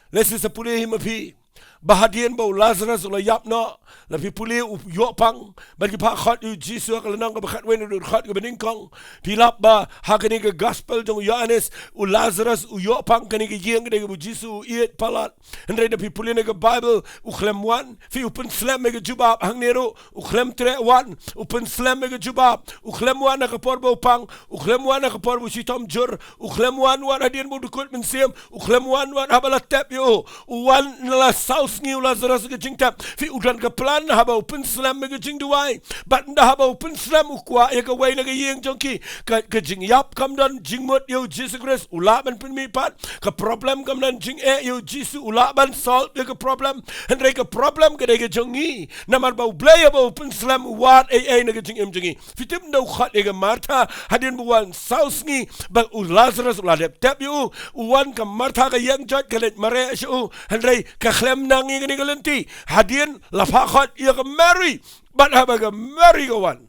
Lehse sa pule hi ma phi ba hadien ba u Lazarus u la ïap noh, la phi pule u ïoh pang, bad ki phah khot ïa u Jisu ha ka lynnong kaba khatwei naduh dkhot kaba nyngkong. Phi lap ba ha kane ka Gospel jong u Ïoannis, u Lazarus u ïoh pang, kane ka ïing ka dei kaba u Jisu u ïeit palat. Hynrei da phi pule na ka Bible, u khlem wan. Phi, u pynslem ïa ka jubab. Hangne ruh u khlem treh wan, u pynslem ïa ka jubab. U khlem wan ha ka por ba u pang, u khlem wan ha ka por ba u shitom jur, u khlem wan wat hadien ba u dkut mynsiem, u khlem wan wat haba la tep ïa u. U wan na la saw sngi u Lazarus ha ka jingtep. Phi, u don ka plan haba u pynslem ïa ka jingduwai. Bad ynda haba u pynslem, u kwah ïa kawei na ka ïing jong ki. Ka, ka jingïap kam don jingmut ïa u Jisu Khrist, u lah ban pynmihpat. Ka problem kam don jingeh ïa u Jisu, u lah ban solve ïa ka problem. Hynrei ka problem ka dei ka jong ngi. Namar ba U Blei haba u pynslem, u wad ei ei na ka jingim jong ngi. Phi tip ynda u khot ïa ka Martha hadien ba u wan saw sngi ba u Lazarus u la dep tep ïa u? U wan, ka Martha ka ïeng joit, ka leit mareh sha u. Hynrei ka khlem nang ïa kane ka lynti. Hadien la phah khot ïa ka Mary. Bad haba ka Mary ka wan,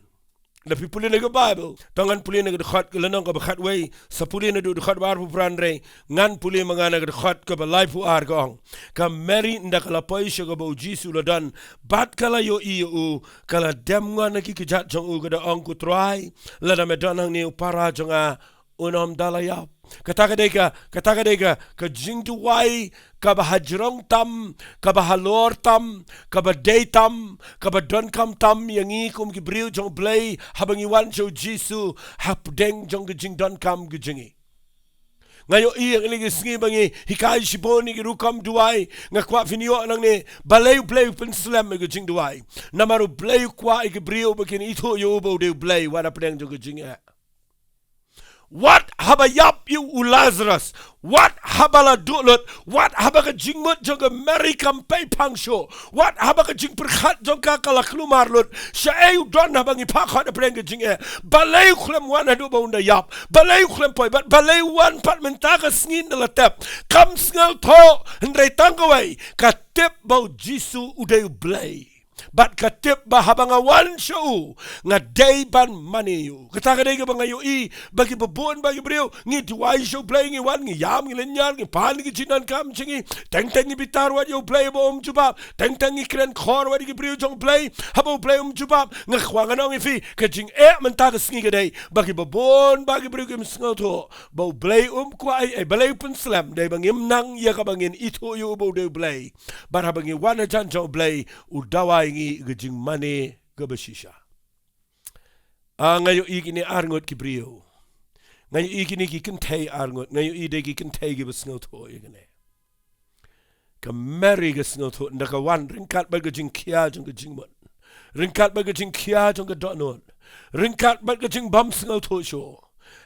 da phi pule na ka Bible, to ngan pule na ka dkhot ka lynnong kaba khatwei, sa pule naduh dkhot ba arphew phra, hynrei ngan pule ma nga na ka dkhot kaba laiphew ar, ka ong: Ka Mary ynda ka la poi sha kaba u Jisu u la don bad ka la ïohi ïa u, ka la dem ngon ha ki kjat jong u, ka da ong, Ko Trai, lada me don hangne, u para jong nga un ym da la ïap. Kata ka dei ka, kata ka dei ka, ka jingduwai kaba hajrong tam, kaba halor tam, kaba dei tam, kaba donkam tam ïa ngi kum ki briew jong U Blei haba ngi wan sha u Jisu hapdeng jong ka jingdonkam ka jong ngi. Nga ïohi ïa kine ki sngi ba ngi hikai shibun ïa ki rukom duwai. Nga kwah phin ïoh nangne balei U Blei u pynslem ïa ka jingduwai. Namar U Blei u kwah ïa ki briew ba kin ithuh ïa u ba u dei U Blei wat hapdeng jong ka jingeh. Wat haba ïap ïa u Lazarus, wat haba la duh lut, wat haba ka jingmut jong ka Mary kam pei phang shuh, wat haba ka jingpyrkhat jong ka ka la khlumar lut, shaei u don haba ngi phah khot hapdeng ka jingeh? Balei u khlem wan haduh ba un da ïap? Balei u khlem poi? Bad balei u wan pat mynta ka sngi ynda la tep? Kam sngewthuh, hynrei tang kawei, ka tip ba u Jisu u dei U Blei. Bad ka tip ba haba nga wan sha u, nga dei ban mane ïa u. Kata ka dei kaba nga ïohi ba ki babun ba ki briew, ngi duwai sha U Blei, ngi wan, ngi ïam, ngi lynñiar, ngi pan ïa ki jingdonkam jong ngi. Teng teng ngi bitar wat ïa U Blei ba um jubab. Teng teng ngi kren khor wat ïa ki briew jong U Blei haba U Blei um jubab. Nga kwah ngan ong ïa phi, ka jingeh mynta ka sngi ka dei ba ki babun ba ki briew kim sngewthuh ba U Blei um kwah ei ei. Balei u pynslem? Dei ba ngim nang ïa kaba ngin ithuh ïa u ba u dei U Blei. Bad haba ngi wan hajan jong U Blei, u dawa ïa ngi ka jingmane kaba shisha. Ah, nga ïohi kine ar ngut ki briew. Nga ïohi kine ki kynthei ar ngut. Nga ïohi dei ki kynthei kiba sngewthuh ïa kane. Ka Mary ka sngewthuh ynda ka wan ryngkat bad ka jingkhia jong ka jingmut, ryngkat bad ka jingkhia jong ka dohnud, ryngkat bad ka jingbym sngewthuh shuh.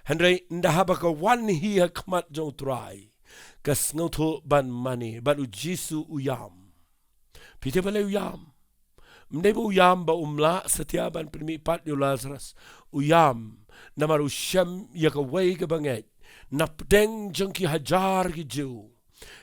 Hynrei ynda haba ka wan hi ha khmat jong U Trai, ka sngewthuh ban mane, bad u Jisu u ïam. Phi tip balei u ïam? Ym dei ba u ïam ba um lah satia ban pynmihpat ïa u Lazarus. U ïam namar u shem ïa kawei kaba ngeit napdeng jong ki hajar ki Jiw,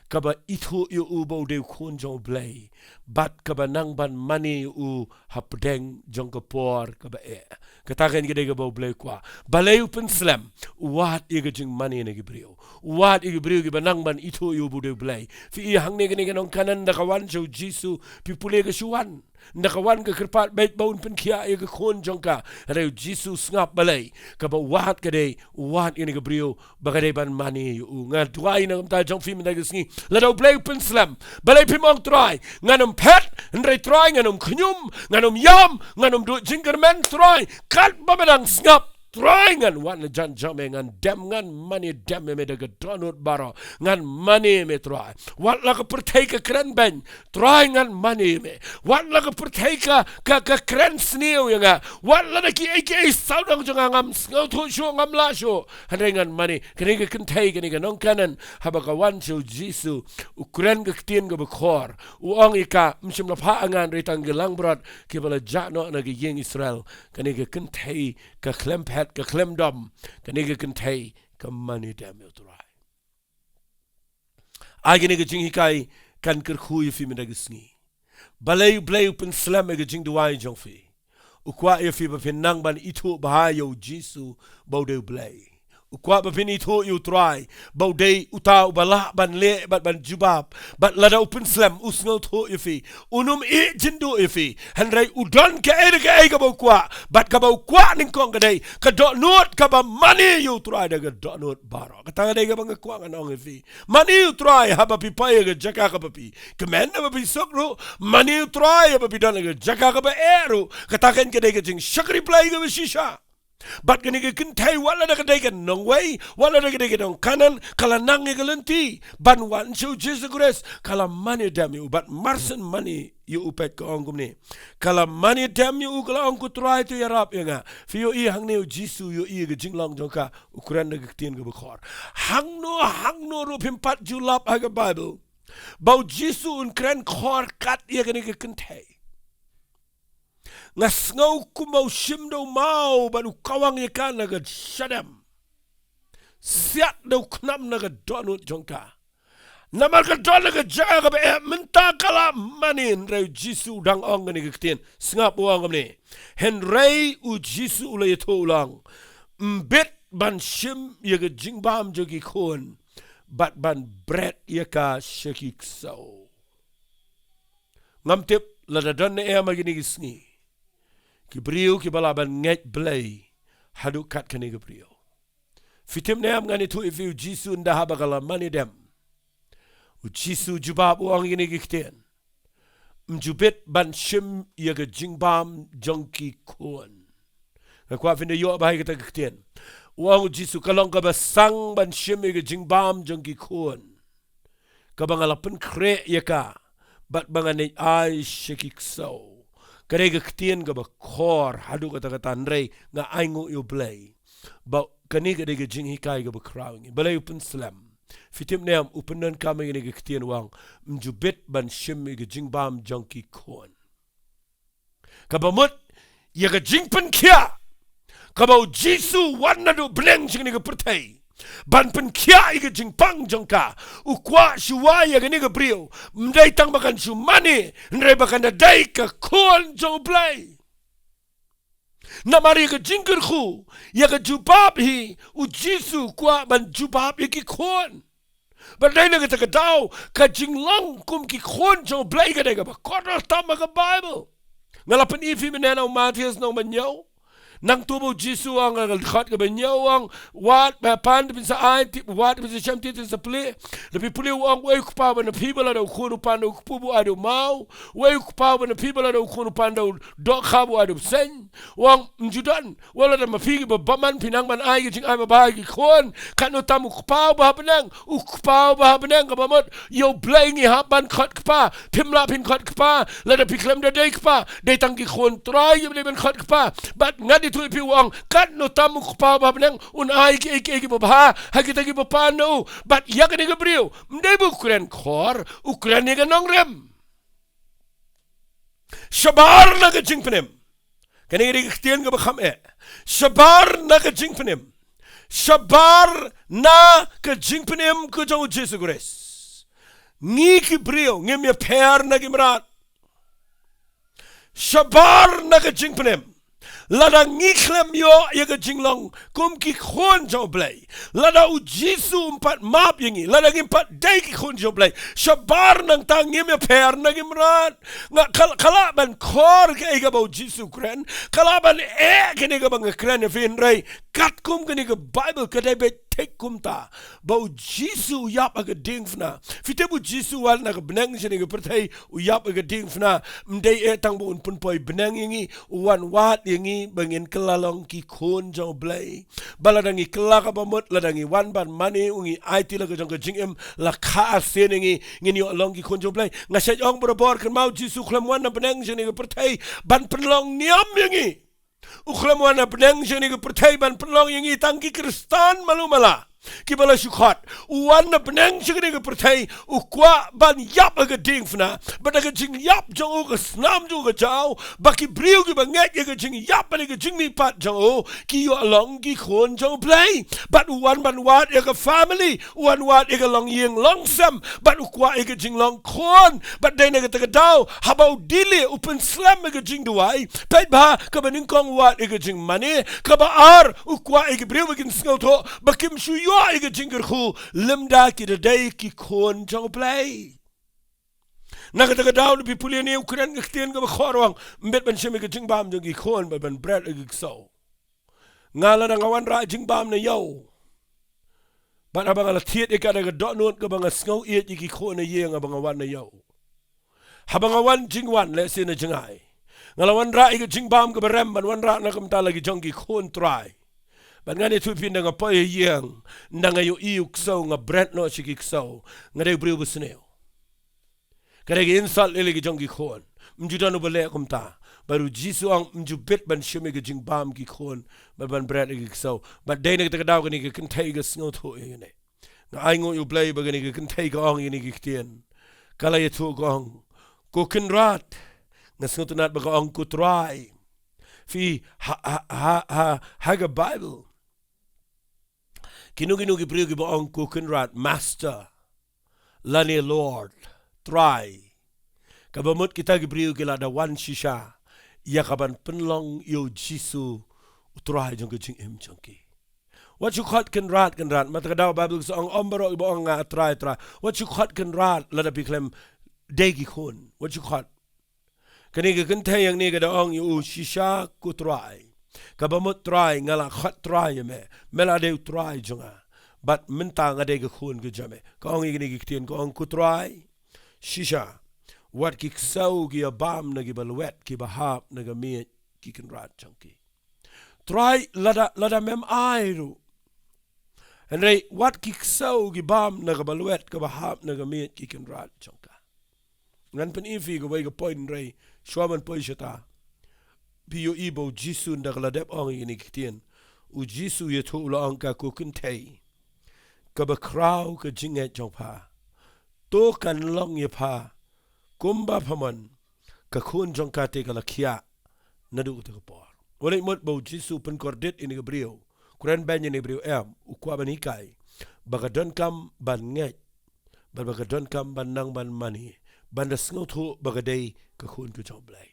kaba ithuh ïa u ba u dei u Khun jong U Blei, bad kaba nang ban mane ïa u hapdeng jong ka por kaba eh. Kata kein ka dei kaba U Blei u kwah. Balei u pynslem? U wad ïa ka jingmane na ki briew. U wad ïa ki briew kiba nang ban ithuh ïa u ba u dei U Blei. Phi ïohi hangne kane ka nongkynnoh ynda ka wan sha u Jisu, phi pule ka shu wan. Ynda ka wan ka kyrpad beit ba un pynkhiah ïa ka khun jong ka. Hynrei u Jisu u sngap. Balei? Kaba u wad ka dei, u wad ïa kane ka briew ba ka dei ban mane ïa u. Nga duwai na ka bynta jong phi mynta ka sngi, lada U Blei u pynslem, balei phim ong, Trai, ngan ym phet, hynrei Trai, ngan ym khñium, ngan ym ïam, ngan ym duh jingkyrmen, Trai, katba me dang sngap, Trai, ngan wan hajan jong me, ngan dem, ngan mane dem ïa me da ka dohnud baroh, ngan mane ïa me, Trai. Wat la ka pyrthei ka kren beiñ, Trai, ngan mane ïa me. Wat la ka pyrthei ka, ka, ka kren sniew ïa nga. Wat lada kiei kiei sawdong jong nga ngam sngewthuh shuh, ngam lah shuh, hynrei ngan mane. Kane ka kynthei, kane ka nongkynnoh, haba ka wan sha u Jisu, u kren ka ktien kaba khor. U ong ïa ka, ym shym la phah ha nga hynrei tang ki langbrot kiba la jah noh na ka ïing Israel. Kane ka kynthei ka khlem phet, ka khlem dom. Kane ka kynthei ka mane dem ïa u Trai. Ai kane ka jinghikai Kan kyrkhu ïa phi mynta ka sngi. Balei U Blei u pynslem ïa ka jingduwai jong phi? U kwah ïa phi ba phin nang ban ithuh bha ïa U Jisu ba u dei U Blei. U kwah ba phin ithuh ïa U Trai ba u dei uta uba lah ban leh bad ban jubab. Bad lada u pynslem, u sngewthuh ïa phi. Un ym ïeh jingduh ïa phi. Hynrei u don kaei re kaei kaba u kwah. Bad kaba u kwah nyngkong ka dei ka dohnud kaba mane ïa U Trai da ka dohnud baroh. Kata ka dei kaba nga kwah ngan ong ïa phi. Mane ïa U Trai haba phi poi ïa ka jaka kaba phi kmen, haba phi suk ruh. Mane ïa U Trai haba phi don ha ka jaka kaba eh ruh. Kata kan ka dei ka jingshakri Blei kaba shisha. Bad kane ka kynthei, wat lada ka dei ka nongwei, wat lada ka dei ka nong Kanaan, ka la nang ïa ka lynti ban wan sha U Jisu Khrist, ka la mane dem ïa u. Bad mar shen mane ïa u, peit ka ong kumne. Ka la mane dem ïa u, ka la ong, ko Trai, to ïarap ïa nga. Phi ïohi hangne U Jisu u ïohi ïa ka jinglong jong ka, u kren da ka ktien kaba khor. Hangno hangno ruh phim pat ju lap ha ka Baibl ba U Jisu un kren khor kat ïa kane ka kynthei. Nga sngew kumba u shim da u maw bad u kawang ïa ka na ka shadem. Siat da u khnam na ka dohnud jong ka. Namar ka don ha ka jaka kaba eh, mynta ka la mane. Hynrei U Jisu u dang ong kane ka ktien. Sngap, u ong kumne. Hynrei U Jisu u la ïathuh, u la ong, ym bit ban shim ïa ka jingbam jong ki khun bad ban bret ïa ka sha ki ksew. Ngam tip lada don ne em ha kine ki sngi ki briew kiba lah ban ngeit Blei haduh kat kane ka briew. Phi tip ne em, ngan ïathuh ïa phi, U Jisu ynda haba ka la mane dem, U Jisu u jubab, u ong kine ki ktien. Ym ju bit ban shim ïa ka jingbam jong ki khun. Nga kwah phin da ïoh bha ïa kata ka ktien. U ong U Jisu, ka long kaba sang ban shim ïa ka jingbam jong ki khun kaba nga la pynkhreh ïa ka bad ba ngan ïeit ai sha ki ksew. Ka dei ka ktien kaba khor haduh katta katta, hynrei nga ainguh ïa U Blei ba kane ka dei ka jinghikai kaba khraw ïa ngi. Balei u pynslem? Phi tip ne em, u pyndonkam ïa kane ka ktien, u ong, ym ju bit ban shim ïa ka jingbam jong ki khun. Kaba mut ïa ka jingpynkhiah kaba U Jisu u wan naduh bneng sha kane ka pyrthei ban pynkhiah ïa ka jingpang jong ka. U kwah shuwa ïa kane ka briew ym dei tang ba kan shu mane, hynrei ba kan da dei ka khun jong U Blei. Namar ïa ka jingkyrkhu, ïa ka jubab hi, U Jisu u kwah ban jubab ïa ki khun. Bad dei na kata ka daw, ka jinglong kum ki khun jong U Blei ka dei kaba kordor tam ha ka Baibl. Nga la pyni ïa phi mynne na u Mathaios lynnong ba hynñiew. Nangta ba U Jisu u ong ha ka dkhot kaba hynñiew, u ong, wat, ba pan te phin sa ai, te, wat te phin sa shem, te te phin sa plie. Lada phi plie, u ong, uei u kpa uba na phi ba lada u khun u pan da u kpu, u ai da u maw? Uei u kpa uba na phi ba lada u khun u pan da u dohkha, u ai da u bseiñ? U ong, ym ju don. Wat lada ma phi kiba bymman phi nang ban ai ka jingai babha ha ki khun, katno tam U Kpa uba ha bneng? U Kpa uba ha bneng, kaba mut ïa U Blei ngi hap ban khot kpa. Phim lah phin khot kpa lada phi khlem da dei kpa. Dei tang ki khun Trai kiba dei ban khot kpa. Bad ngan ïathuh ïa phi, u ong, katno tam U Kpa uba ha bneng un ai kiei kiei kiba bha ha kita kiba pan na u. Bad ïa kane ka briew, ym dei ba u kren khor, u kren ïa ka nongrim. Shabar na ka jingpynim. Kane ka dei ka ktien kaba kham eh. Shabar na ka jingpynim. Shabar na ka jingpynim ka jong U Jisu Khrist. Ngi ki briew ngim ïapher na ki mrad. Shabar na ka jingpynim. Lada ngi khlem ïoh ïa ka jinglong kum ki khun jong U Blei, lada U Jisu um pat map ïa ngi, lada ngim pat dei ki khun jong U Blei, shabar nangta ngim ïapher na ki mrad. Nga ka, ka lah ban khor kaei kaba U Jisu u kren, ka lah ban eh kane kaba nga kren ïa phi, hynrei katkum kane ka Baibl ka dei beit thik kumta, ba U Jisu u ïap ha ka diengphna. Phi tip, U Jisu u wan na ka bneng shane ka pyrthei, u ïap ha ka diengphna. Ym dei eh tang ba un pynpoi bneng ïa ngi, u wan wad ïa ngi ba ngin kylla long ki khun jong U Blei. Ba lada ngi kylla, kaba mut lada ngi wan ban mane, u ngi aiti la ka jong ka jingim, la kha arsien ïa ngi, ngin ïoh long ki khun jong U Blei. Nga shait ong barabor, kynmaw, U Jisu u khlem wan na bneng shane ka pyrthei ban pynlong niam ïa ngi. U khlem wan na bneng shane ka pyrthei ban pynlong ïa ngi tang ki Khristan malu mala. Kiba la shu khot, u wan na bneng sha kane ka pyrthei, u kwah ban ïap ha ka diengphna, bad da ka jingïap jong u, ka snam jong u ka jaw, ba ki briew kiba ngeit ïa ka jingïap bad ïa ka jingmihpat jong u, ki ïoh long ki khun jong U Blei. Bad u wan ban wad ïa ka family, u wan wad ïa ka longïing longsem, bad u kwah ïa ka jinglong khun, bad dei na kata ka daw, haba u delay, u pynslem ïa ka jingduwai, peit bha, kaba nyngkong u wad ïa ka jingmane, kaba ar, u kwah ïa ki briew ba kin sngewthuh, ba kim shu ïoh ïa ka jingkyrkhu, lymda ki da dei ki khun jong U Blei. Na kata ka daw, lada phi pule ïa une u kren ka ktien kaba khuid, u ong, ym bit ban shim ïa ka jingbam jong ki khun, bad ban bret ïa ki ksew. Nga lada nga wanrah jingbam na ïew, bad haba nga la thied ïa ka da ka dohnud kaba nga sngew ïeit ïa ki khun na ïing haba nga wan na ïew. Haba nga wan jingwan, lehse na jngai, nga la wanrah ïa ka jingbam kaba rem ban wanrah na ka bynta la ki jong ki khun Trai. Bad ngan ïathuh ïa phi, ynda nga poi ha ïing, ynda nga ïohi u ksew, nga bret noh sha ki ksew, nga dei u briew basniew. Ka dei ka insult ïa la ki jong ki khun. Ym ju don uba leh kumta. Bad u Jisu u ong, ym ju bit ban shim ïa ka jingbam ki khun, bad ban bret ïa ki ksew. Bad dei na kata ka daw kane ka kynthei ka sngewthuh ïa kane. Nga ainguh ïa U Blei ba kane ka kynthei ka ong ïa kine ki ktien. Ka la ïathuh, ka ong, "Ko Kynrad." Nga sngewtynnat ba ka ong, "Ko Trai." Phi, ha, ha, ha, ha, ha ka Bible, kino kino ki briew kiba ong, "Ko Kynrad," Master, lane Lord, Trai, kaba mut kita ki briew ki la da wan shisha ïa kaban pynlong ïa u Jisu u Trai jong ka jingim jong ki. Wat shu khot Kynrad, Kynrad. Mynta ka daw Bible ka sa ong, ym baroh kiba ong nga Trai, Trai. Wat shu khot Kynrad lada phi khlem dei ki khun. Wat shu khot. Kane ka kynthei hangne ka da ong ïa u shisha, "Ko Trai." Kaba mut Trai, nga la khot Trai ïa me. Me la dei u Trai jong nga. Bad mynta nga dei ka khun ka jong me. Ka ong ïa kine ki ktien, ka ong, "Ko Trai, shisha, wat ki ksew ki ïa bam na kiba lwet, kiba hap na ka miej ki kynrad jong ki." Trai, lada, lada mem ai ruh, hynrei wat ki ksew ki bam na kaba lwet, kaba hap na ka miej ki kynrad jong ka. Ngan pyni ïa phi kawei ka point, hynrei shuwa ban poi shata, phi ïohi ba u Jisu ynda ka la dep ong ïa kine ki ktien, u Jisu u ïathuh, u la ong, "Ka, ko kynthei, kaba khraw ka jingngeit jong pha, to kan long ïa pha kumba pha mon, ka khun jong ka te ka la khiah naduh kata ka por." Wat leh mut ba u Jisu u pynkordit ïa kane ka briew, kren beiñ ïa kane ka briew, em, u kwah ban hikai ba ka donkam ban ngeit, bad ba ka donkam ban nang ban mane, ban da sngewthuh ba ka dei ka khun ka jong U Blei.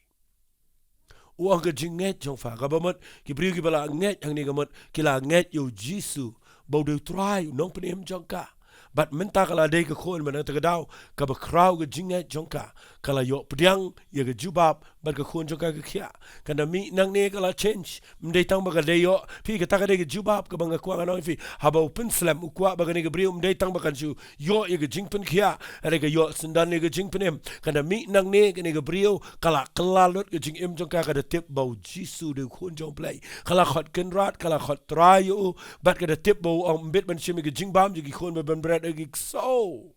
U ong, "Ka jingngeit jong pha." Kaba mut ki briew kiba la ngeit hangne ka mut ki la ngeit ïa u Jisu ba u dei u Trai, u Nongpynim jong ka. Bad mynta ka la dei ka khun, mynta ka daw, kaba khraw ka jingngeit jong ka, ka la ïoh pdiang ïa ka jubab, bad ka khun jong ka ka khiah. Kan da mih nangne ka la change. Ym dei tang ba ka dei ïoh, phi, kata ka dei ka jubab kaba nga kwah ngan ong ïa phi. Haba u pynslem, u kwah ba kane ka briew ym dei tang ba kan shu ïoh ïa ka jingpynkhiah, hynrei ka ïoh syndon ïa ka jingpynim. Kan da mih nangne kane ka briew ka la kylla lut ka jingim jong ka, ka da tip ba u Jisu u dei u Khun jong U Blei. Ka la khot Kynrad, ka la khot Trai ïa u, bad ka da tip ba u ong ym bit ban shim ïa ka jingbam jong ki khun, bad ban bret ïa ki ksew.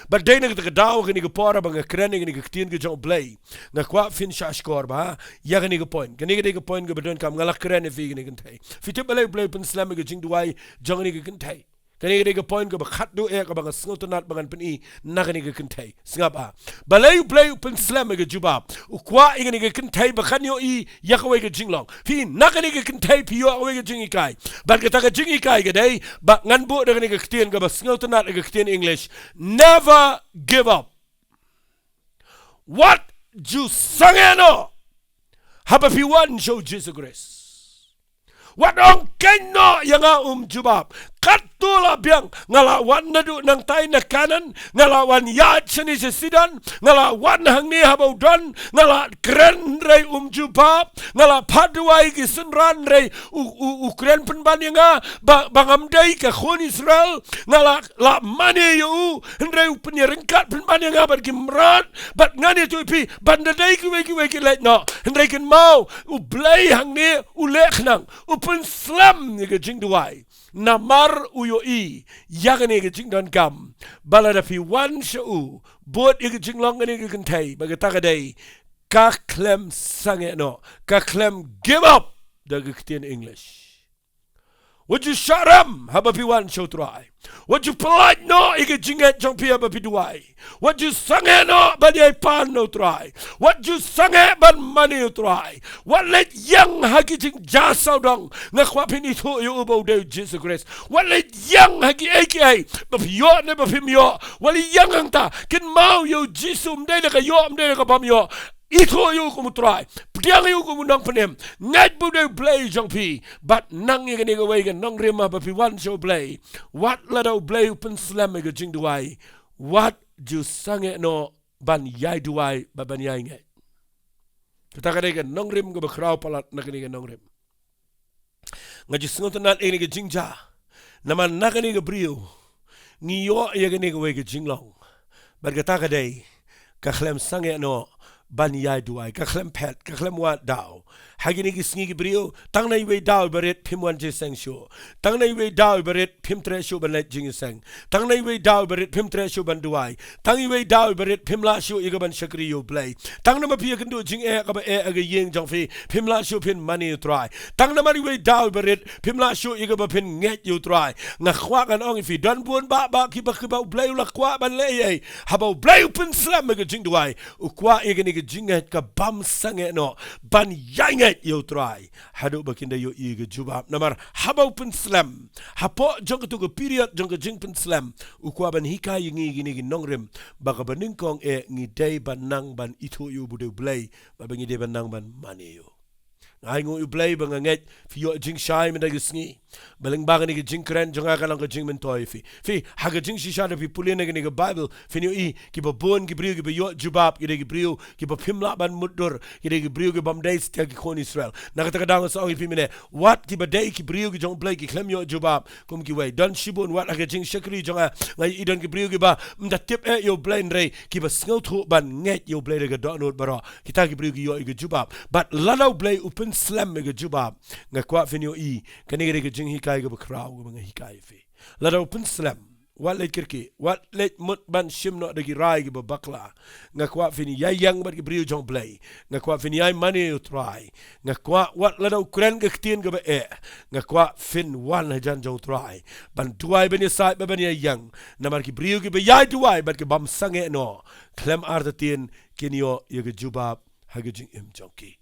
Bad dei na kata ka daw, kane ka por ba nga kren ïa kane ka ktien ka jong U Blei, nga kwah phin shahshkor bha ïa kane ka point. Kane ka dei ka point kaba donkam, nga la kren ïa phi kane ka kynthei. Phi tip balei U Blei u pynslem ïa ka jingduwai jong kane ka kynthei? Kane ka dei ka point kaba khatduh eh kaba nga sngewtynnat ba ngan pyni na kane ka kynthei. Sngap ah. Balei U Blei u pynslem ïa ka jubab? U kwah ïa kane ka kynthei ba kan ïohi ïa kawei ka jinglong. Phi, na kane ka kynthei phi ïoh kawei ka jinghikai. Bad kata ka jinghikai ka dei ba ngan buh da kane ka ktien kaba sngewtynnat, ïa ka ktien English, "Never give up." Wat ju sangeh noh haba phi wan sha u Jisu Khrist. Wat ong, "Keiñ noh ïa nga, um jubab. Katto la biang, nga la wan naduh nangtai na Kanaan, nga la wan ïaid shane sha Sidon, nga la wan hangne ha ba u don, nga la kren hynrei um jubab, nga la phah duwai ki synran hynrei u, u, u kren pynban ïa nga ba, ba ngam dei ka khun Israel, nga la, la mane ïa u hynrei u pynïaryngkat pynban ïa nga bad ki mrad, bad ngan ïathuh ïa phi, ban da dei kiwei kiwei ki leit noh, hynrei kynmaw, U Blei hangne u leh khnang, u pynslem ïa ka jingduwai. Namar u ïohi ïa kane ka jingdonkam, ba lada phi wan sha u, bud ïa ka jinglong kane ka kynthei, ba kata ka dei, ka khlem sangeh noh, ka khlem give up, da ka ktien English. Wat ju shah rem haba phi wan sha U Trai. Wat ju pyllait noh ïa ka jingngeit jong phi haba phi duwai. Wat ju sangeh noh ban ïai pan na U Trai. Wat ju sangeh ban mane U Trai. Wat leit ïeng ha ki jingjia sawdong. Nga kwah phin ithuh ïa u ba u dei U Jisu Khrist. Wat leit ïeng ha kiei kiei ba phi ïoh ne ba phim ïoh. Wat leit ïeng hangta. Kynmaw ïa U Jisu, ym dei da ka ïoh, ym dei da ka bym ïoh. Ithuh ïa u kum U Trai. Pdiang ïa u kum U Nongpynim. Ngeit ba u dei U Blei jong phi. Bad nang ïa kane kawei ka nongrim haba phi wan sha U Blei. Wat lada U Blei u pynslem ïa ka jingduwai, wat ju sangeh noh ban ïai duwai bad ban ïai ngeit. Kata ka dei ka nongrim kaba khraw palat na kane ka nongrim. Nga ju sngewtynnat ïa kane ka jingjia. Namar na kane ka briew ngi ïoh ïa kane kawei ka jinglong. Bad kata ka dei, ka khlem sangeh noh ban ïai duwai, ka khlem phet, ka khlem wad daw. Ha kine ki sngi ki briew, tang na iwei daw iba rit phim wan jingïaseng shuh. Tang na iwei daw iba rit phim treh shuh ban leit jingïaseng. Tang na iwei daw iba rit phim treh shuh ban duwai. Tang iwei daw iba rit phim lah shuh ïa ka ban shakri ïa U Blei. Tang namar phi ïakynduh jingeh kaba eh ha ka ïing jong phi, phim lah shuh phin mane U Trai. Tang namar iwei daw iba rit phim lah shuh ïa kaba phin ngeit ïa U Trai. Nga kwah ngan ong ïa phi, don bun bah bah kiba, kiba U Blei u la kwah ban leh ei ei. Haba U Blei u pynslem ïa ka jingduwai, u kwah ïa kane ka jingngeit ka bym sangeh noh ban ïai ngeit ïa U Trai. Haduh ba kin da ïohi ïa ka jubab. Namar haba u pynslem, hapoh jong kato ka period jong ka jingpynslem, u kwah ban hikai ïa ngi kine ki nongrim ba kaba nyngkong eh ngi dei ban nang ban ithuh ïa u ba u dei U Blei, ba, ba ngi dei ban nang ban mane ïa u. Nga ainguh ïa U Blei ba nga ngeit phi ïoh jingshai mynta ka sngi. Ba lyngba kane ka jingkren jong nga ka long ka jingmyntoi ïa phi. Phi, ha ka jingshisha da phi pule na kane ka Baibl, phin ïohi kiba bun ki briew kiba ïoh jubab ki dei ki briew kiba phim lah ban mutdur, ki dei ki briew ki bym dei satia ki khun Israel. Na kata ka daw nga sa ong ïa phi mynne, wat kiba dei ki briew ki jong U Blei ki khlem ïoh jubab kum kiwei. Don shibun, wat ha ka jingshakri jong nga, nga ïohi don ki briew kiba ym da tip eh ïa U Blei hynrei kiba sngewthuh ban ngeit ïa U Blei da ka dohnud baroh. Kita ki briew ki ïoh ïa ka jubab. Bad lada U Blei u pynslem ïa ka jubab, nga kwah phin ïohi, kane ka dei ka jinghikai kaba khraw kaba nga hikai ïa phi. Lada u pynslem, wat leit kyrkieh, wat leit mut ban shim noh da ki rai kiba bakla. Nga kwah phin ïai ïeng bad ki briew jong U Blei. Nga kwah phin ïai mane ïa U Trai. Nga kwah wat lada u kren ka ktien kaba eh, nga kwah phin wan hajan jong U Trai ban duwai, ban ïasaid bad ban ïai ïeng. Namar ki briew kiba ïai duwai bad ki bym sangeh noh, khlem artatien kin ïoh ïa ka jubab ha ka jingim jong ki.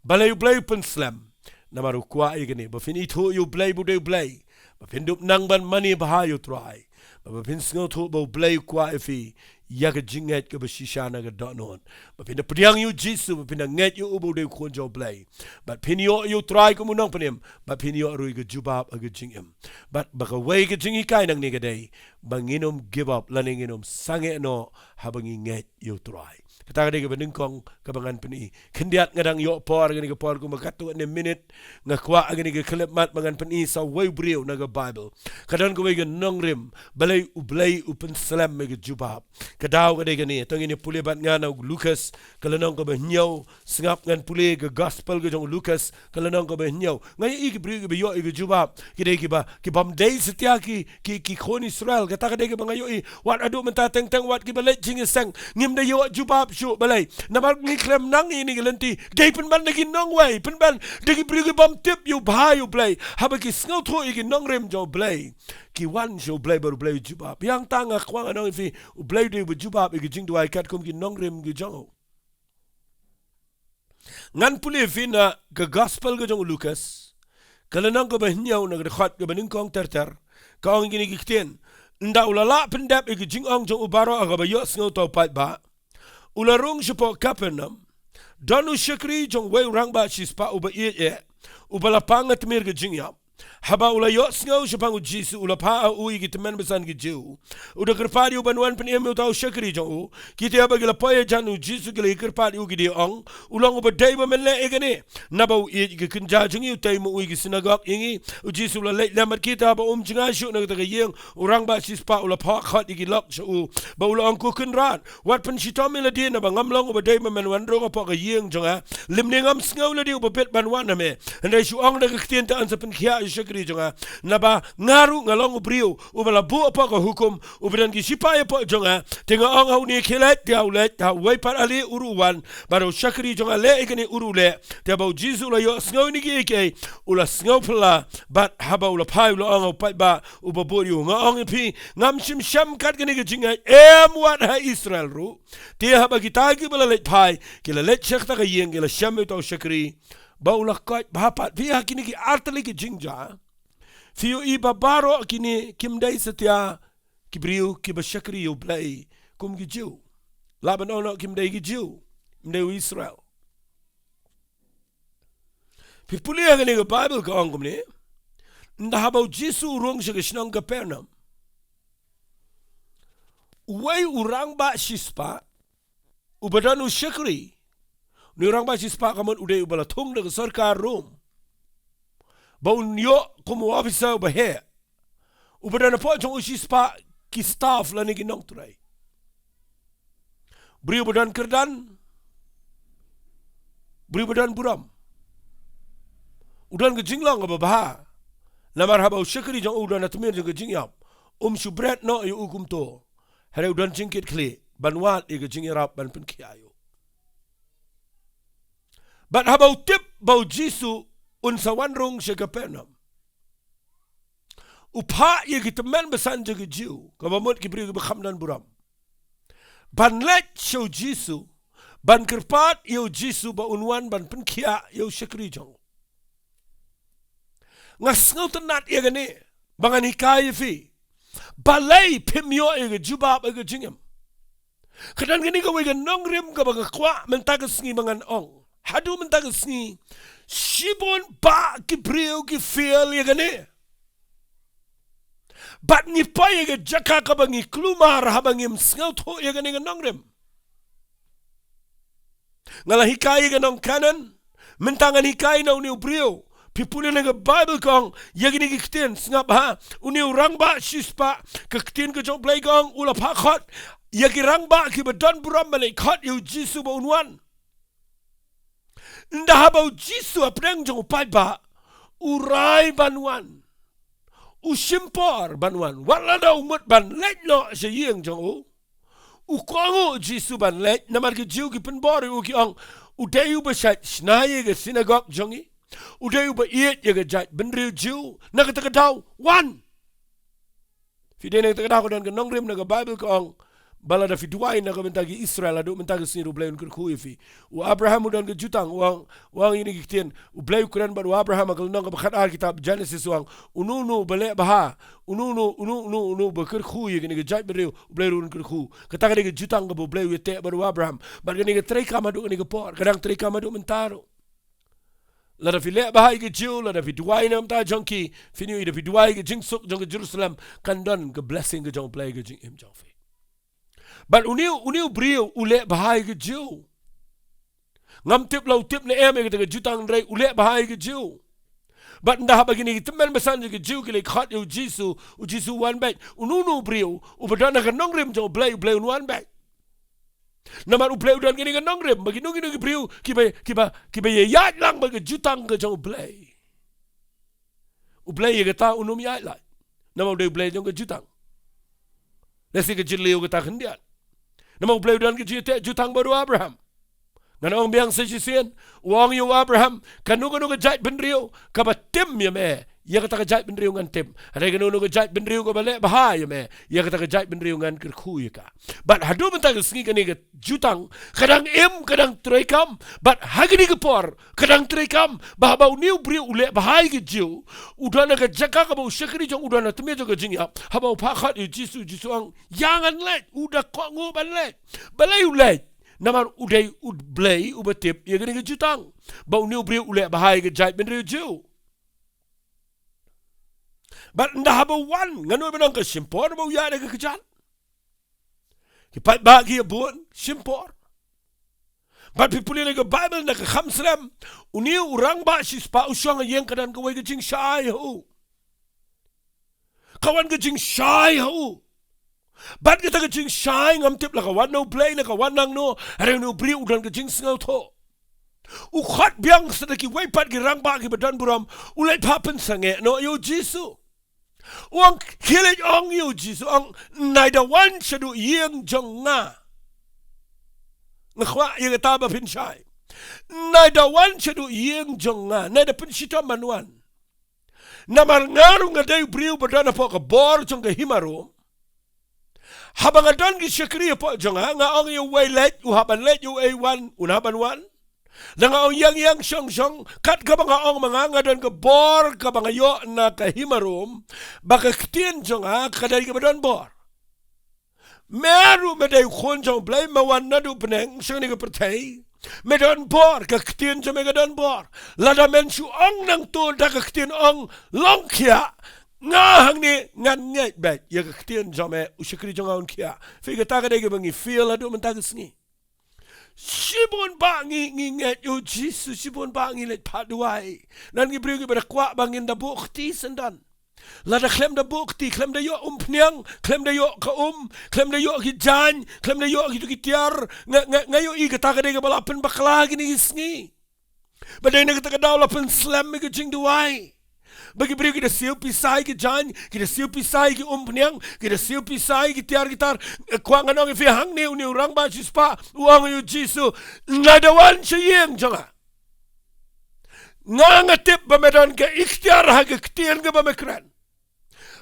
Balei U Blei u pynslem? Namar u kwah ïa kane, ba phin ithuh ïa U Blei ba u dei U Blei, ba phin dup nang ban mane bha ïa U Trai, ba, ba phin sngewthuh ba U Blei u kwah ïa phi ïa ka jingngeit kaba shisha na ka dohnud, ba phin da pdiang ïa U Jisu, ba phin da ngeit ïa u ba u dei U Khun jong U Blei, bad phin ïoh ïa U Trai kum U Nongpynim, bad phin ïoh ruh ïa ka jubab ha ka jingim. Bad ba kawei ka jinghikai nangne ka dei ba ngin ym give up lane ngin ym sangeh noh haba ngi ngeit ïa U Trai. Kata ka dei kaba nyngkong kaba ngan pyni. Khyndiat nga dang ïoh por ha kane ka por kumba katto katne minit. Nga kwah ha kane ka khyllipmat ba ngan pyni sa uwei u briew na ka Baibl. Ka don kawei ka nongrim, balei U Blei u pynslem ïa ka jubab. Ka daw ka dei kane, to ngin ïa pule bad nga na u Lukas, ka lynnong kaba hynñiew. Sngap, ngan pule ka Gospel ka jong u Lukas, ka lynnong kaba hynñiew. Nga ïohi ki briew kiba ïoh ïa ka jubab ki dei kiba, ki bym dei satia ki, ki, ki khun Israel. Kata ka dei kaba nga ïohi. Wat haduh mynta teng teng wat kiba leit jingïaseng ngim da ïoh jubab shuh. Balei? Namar ngi khlem nang ïa kine ki lynti. Dei pynban da ki nongwei, pynban da ki briew ki bym tip ïa u bha ïa U Blei. Haba ki sngewthuh ïa ki nongrim jong U Blei, ki wan sha U Blei bad U Blei u jubab. Hangta nga kwah ngan ong ïa phi, U Blei u dei uba jubab ïa ki jingduwai katkum ki nongrim ki jong u. Ngan pule ïa phi na ka Gospel ka jong u Lukas, ka lynnong kaba hynñiew, na ka dkhot kaba nyngkong ter ter. Ka ong kine ki ktien: Ynda u la lah pyndep ïa ka jingong jong u baroh ha kaba ïohsngew, uta u paidbah u la rung shapoh Kapernaum. Don u shakri jong uwei u rangbah shispah uba ïeit eh, uba la pang ha tmier ka jingïap. Haba u la ïohsngew shaphang u Jisu, u la phah ha u ïa ki tymmen basan ki Jiw. U da kyrpad ïa u ban wan pynim ïa uta u shakri jong u. Kita kiba ki la poi hajan u Jisu ki la ïakyrpad ïa u, ki da ong: U long uba dei ba men leh ïa kane. Naba u ïeit ïa ki kynja jong ngi, u tei ma u ïa ki synagog ïa ngi. U Jisu u la leit lem bad kita. Haba um jngai shuh na kata ka ïing, u rangbah shispah u la phah khot ïa ki lok sha u, bad u la ong: Ko Kynrad, wat pynshitom ïa lade, naba ngam long uba dei ba men wan rung hapoh ka ïing jong nga. Lymne ngam sngew lade uba bit ban wan ha me, hynrei shu ong da ka ktien, te yn sa pynkhiah shakri jong nga. Naba nga ruh nga long u briew uba la buh hapoh ka hukum, uba don ki shipai hapoh jong nga. Te nga ong ha une, khie leit, te ha u leit, ha uwei pat ale u ruh u wan. Bad ha u shakri jong nga leh ïa kane, u ruh u leh. Te haba u Jisu u la ïohsngew ïa kine kiei kiei, u la sngewphylla. Bad haba u la phai, u la ong ha u paidbah uba bud ïa u, nga ong ïa phi, ngam shym shem kat kane ka jingngeit, em wat ha Israel ruh. Te haba kita kiba la leit phai ki la leit sha kata ka ïing, ki la shem ïa uta u shakri ba u la koit bha pat. Phi, ha kine ki artylli ki jingjia, phi ïohi ba baroh kine kim dei satia ki briew kiba shakri ïa U Blei kum ki Jiw. Lah ban ong noh kim dei ki Jiw, kim dei u Israel. Phi pule ha kane ka Baibl ka ong kumne, ynda haba u Jisu u rung sha ka shnong Kapernaum, uwei u rangbah shispah uba don u shakri. Une u rangbah shispah ka mut u dei uba la thung da ka sorkar Rom ba un ïoh kum u officer uba heh, uba don hapoh jong u shispah ki staff lane ki nongtrei. Briew ba don kyrdan, briew ba don burom. U don ka jinglong kaba bha. Namar haba u shakri jong u u don ha tmier jong ka jingïap, um shu bret noh ïa u kumto. Hynrei u don jingkitkhlieh ban wad ïa ka jingïarap, ban pynkhiah ïa u. Bad haba u tip ba u Jisu un sa wan rung sha Kapernaum, u phah ïa ki tymmen basan jong ki Jiw, kaba mut ki briew kiba kham don burom, ban leit sha u Jisu, ban kyrpad ïa u Jisu ba un wan ban pynkhiah ïa u shakri jong u. Nga sngewtynnat ïa kane ba ngan hikai ïa phi. Balei phim ïoh ïa ka jubab ha ka jingim? Ka don kane kawei ka nongrim kaba nga kwah mynta ka sngi ba ngan ong. Haduh mynta ka sngi, shibun bah ki briew ki fail ïa kane. Bad ngi poi ïa ka jaka kaba ngi kulmar haba ngim sngewthuh ïa kane ka nongrim. Nga la hikai ïa ka nong Kanan, mynta ngan hikai na une u briew. Phi pule na ka Baibl ka ong, ïa kine ki ktien, sngap ha, une u rangbah shispah, ka ktien ka jong U Blei ka ong, u la phah khot ïa ki rangbah kiba don burom ban leit khot ïa u Jisu ba un wan. Ynda haba u Jisu hapdeng jong u paidbah u rai ban wan, u shim por ban wan, wat lada u mut ban leit noh sha ïing jong u. U kohnguh u Jisu ban leit, namar ki Jiw ki pynbor ïa u, ki ong, u dei uba shait shna ïa ka synagog jong ngi, u dei uba ïeit ïa ka jaitbynriew Jiw. Na kata ka daw wan. Phi dei, na kata ka daw ka don ka nongrim na ka Baibl ka ong, ba lada phi duwai na ka bynta ki Israel, haduh mynta ka sngi ruh U Blei un kyrkhu ïa phi. U Abraham u don ka jutang, u ong, u ong ïa kine ki ktien, U Blei u kren bad u Abraham ha ka lynnong kaba khatar kitab Genesis, u ong, uno uno uba leh bha, uno uno, uno uno, uno uba kyrkhu ïa kane ka jaitbynriew, U Blei ruh un kyrkhu. Kata ka dei ka jutang kaba U Blei u ïateh bad u Abraham. Bad kane ka treikam haduh kane ka por ka dang treikam haduh mynta ruh. Lada phi leh bha ïa ki Jiw, lada phi duwai na ka bynta jong ki, phin ïohi da phi duwai ïa ka jingsuk jong ka Jerusalem, kan don ka blessing ka jong U Blei ha ka jingim jong phi. Bad une, une u briew u leh bha ïa ki Jiw. Ngam tip la u tip ne em ïa kata ka jutang, hynrei u leh bha ïa ki Jiw. Bad ynda haba kine ki tymmen basan jong ki Jiw ki leit khot ïa u Jisu, u Jisu u wan beit. Uno uno u briew uba don ha ka nongrim jong U Blei, U Blei un wan beit. Namar U Blei u don kine ki nongrim ba kino kino ki briew kiba, kiba, kiba ïaid lang bad ka jutang ka jong U Blei, U Blei ïa kata un ym ïaid lait. Namar u dei U Blei jong ka jutang. Lehse ka jylliew kata khyndiat. Namar U Blei u don ka jingïateh jutang bad u Abraham. Ngan ong biang sa shisien, u ong ïa u Abraham, kano kano ka jaitbynriew kaba tim ïa me, ïa kata ka jaitbynriew ngan tim. Hynrei kano kano ka jaitbynriew kaba leh bha ïa me, ïa kata ka jaitbynriew ngan kyrkhu ïa ka. Bad haduh mynta ka sngi kane ka jutang ka dang im, ka dang treikam. Bad ha kane ka por ka dang treikam ba haba une u briew u leh bha ïa ki Jiw, u don ha ka jaka kaba u shakri jong u don ha tmier jong ka jingïap, haba u phah khot ïa u Jisu, u Jisu u ong, ïa ngan leit, u da kohnguh ban leit. Balei u leit? Namar u dei U Blei uba tip ïa kane ka jutang ba une u briew u leh bha ïa ka jaitbynriew Jiw. Bad ynda haba u wan, ngan ong ba nang ka shim por ba u ïaid ha ka kjat. Ki paidbah ki ïa bun, shim por. Bad phi pule na ka Baibl na ka kham slem, une u rangbah shispah u shong ha ïing, ka don kawei ka jingshai ha u. Ka wan ka jingshai ha u. Bad kata ka jingshai ngam tip la ka wan na U Blei, la ka wan nangno, hynrei une u briew u don ka jingsngewthuh. U khot biang sa da kiwei pat ki rangbah kiba don burom, u leit phah pynsangeh noh ïa u Jisu. U ong, khie leit ong ïa u Jisu, ong, "Nai da wan shaduh ïing jong nga." Nga kwah ïa kata ba phin shai. "Nai da wan shaduh ïing jong nga, nai da pynshitom ban wan. Namar nga ruh nga dei u briew ba don hapoh ka bor jong ka hima Rom. Haba nga don ki shakri hapoh jong nga, nga ong ïa uwei leit, u hap ban leit, ïa uwei wan, un hap ban wan. Da nga ong ïeng ïeng shong shong, kat kaba nga ong ma nga, nga don ka bor kaba nga ïoh na ka hima Rom, ba ka ktien jong nga ka dei kaba don bor. Me ruh me dei u khun jong u Blei, me wan naduh bneng sha kane ka pyrthei. Me don bor, ka ktien jong me ka don bor. Lada men shu ong nangta da ka ktien ong long khiah, nga hangne ngan ngeit beit ïa ka ktien jong me, u shakri jong nga un khiah." Phi, kata ka dei kaba ngi feel haduh mynta ka sngi. Shibun ba ngi, ngi ngeit ïa u Jisu, shibun ba ngi leit phah duwai. Don ki briew kiba da kwah ba ngin da buh kti syndon. Lada khlem da buh kti, khlem da ïoh umphniang, khlem da ïoh ka um, khlem da ïoh ki jaiñ, khlem da ïoh kito ki tiar, nga, nga, nga ïohi kata ka dei kaba la pynbakla kine ki sngi. Ba dei na kata ka daw la pynslem ïa ka jingduwai. Ba ki briew ki da siew pisa ïa ki jaiñ, ki da siew pisa ïa ki umphniang, ki da siew pisa ïa ki tiar ki tar. Kwah ngan ong ïa phi hangne, une u rangbah shispah u ong ïa u Jisu, "Nai da wan sha ïing jong nga. Nga, nga tip ba me don ka iktiar ha ka ktien kaba me kren.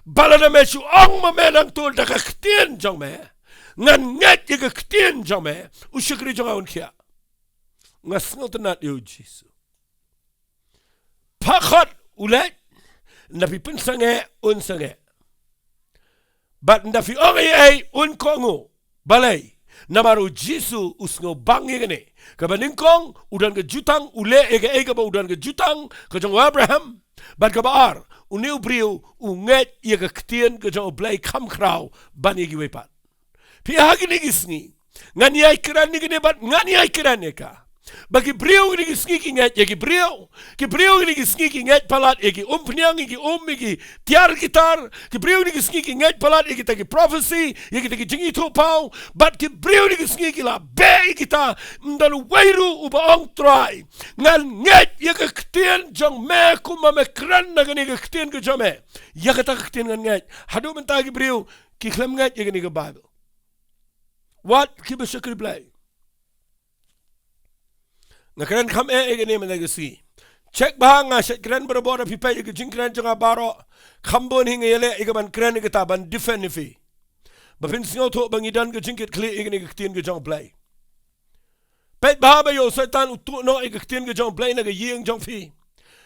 Ba lada me shu ong ma me nangta da ka ktien jong me, ngan ngeit ïa ka ktien jong me, u shakri jong nga un khiah." Nga sngewtynnat ïa u Jisu. Phah khot u leit, nda phi pynsangeh un sangeh. Bad nda phi ong ei ei un kohnguh. Balei? Namar u Jisu u sngewbang ïa kane. Kaba nyngkong, u don ka jutang, u leh ïa kaei kaba u don ka jutang ka jong u Abraham. Bad kaba ar, une u briew u ngeit ïa ka ktien ka jong u Blei kham khraw ban ïa kiwei pat. Phi, ha kine ki sngi ngan ïai kren ïa kane bad ngan ïai kren ïa ka. Ba ki briew kine ki sngi ki ngeit ïa ki briew. Ki briew kine ki sngi ki ngeit palat ïa ki umphniang, ïa ki um, ïa ki tiar ki tar. Ki briew kine ki sngi ki ngeit palat ïa kita ki prophecy, ïa kita ki jingithuhpaw. Bad ki briew kine ki sngi ki la beh ïa kita. Ym don uwei ruh uba ong, "Trai, ngan ngeit ïa ka ktien jong me kumba me kren na kane ka ktien ka jong me. Ïa kata ka ktien ngan ngeit." Haduh mynta ki briew ki khlem ngeit ïa kane ka Bible. Wat kiba shakri Blei. Nga kren kham eh ïa kane mynta ka sngi. Check bha, nga shait kren barabor, phi peit ïa ka jingkren jong nga baroh. Kham bun hi nga ïaleh ïa ka ban kren ïa kata, ban defend ïa phi. Ba phin sngewthuh ba ngi don ka jingkitkhlieh ïa kane ka ktien ka jong u Blei. Peit bha ba ïoh u Soitan u tuh noh ïa ka ktien ka jong u Blei na ka ïing jong phi.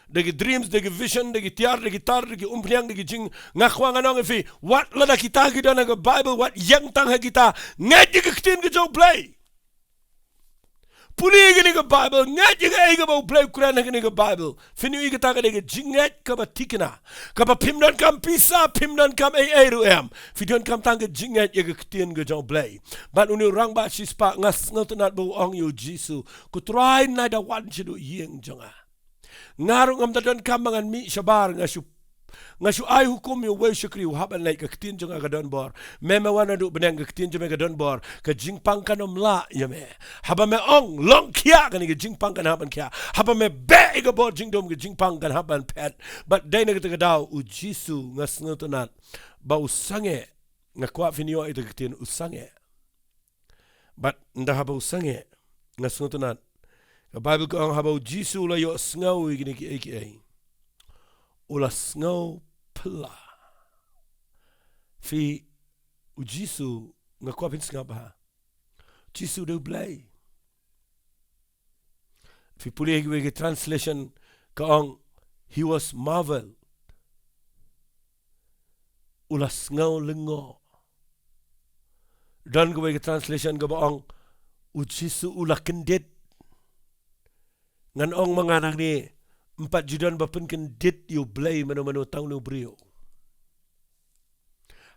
Da ki dreams, da ki vision, da ki tiar, da ki tar, da ki umphniang, da ki jing, nga kwah ngan ong ïa phi, wat lada kita ki don ha ka Bible, wat ïeng tang ha kita, ngeit ïa ka ktien ka jong u Blei. Pule ïa kane ka Bible, ngeit ïa kaei kaba u Blei u kren ha kane ka Bible. Phin ïohi kata ka dei ka jingngeit kaba thikna. Kaba phim donkam pisa, phim donkam ei ei ruh em. Phi donkam tang ka jingngeit ïa ka ktien ka jong u Blei. Bad une u rangbah shispah, nga sngewtynnat ba u ong ïa u Jisu, "Ko Trai, nai da wan shaduh ïing jong nga. Nga ruh ngam da donkam ba ngan mih shabar, nga shu, nga shu ai hukum ïa uwei u shakri, u hap ban leit, ka ktien jong nga ka don bor. Me, me wan naduh bneng, ka ktien jong me ka don bor. Ka jingpang kan ym lah ïa me. Haba me ong, long khiah, kane ka jingpang kan hap ban khiah. Haba me beh ïa ka bor jingdum, ka jingpang kan hap ban phet." Bad dei na kata ka daw u Jisu, nga sngewtynnat ba u sangeh. Nga kwah phin ïoh ïa ka ktien u sangeh. Bad nda haba u sangeh, nga sngewtynnat, ka Bible ka ong haba u Jisu u la ïohsngew ïa kine kiei kiei, u la sngew phylla. Phi, u Jisu, nga kwah phin sngap bha, u Jisu u dei u Blei. Phi pule ïa kiwei ki translation ka ong, "He was marveled." U la sngew lyngngoh. Don kawei ka translation kaba ong, u Jisu u la kyndit. Ngan ong ma nga nangne, ym pat ju don ba pynkyndit ïa u Blei mano mano tang une u briew.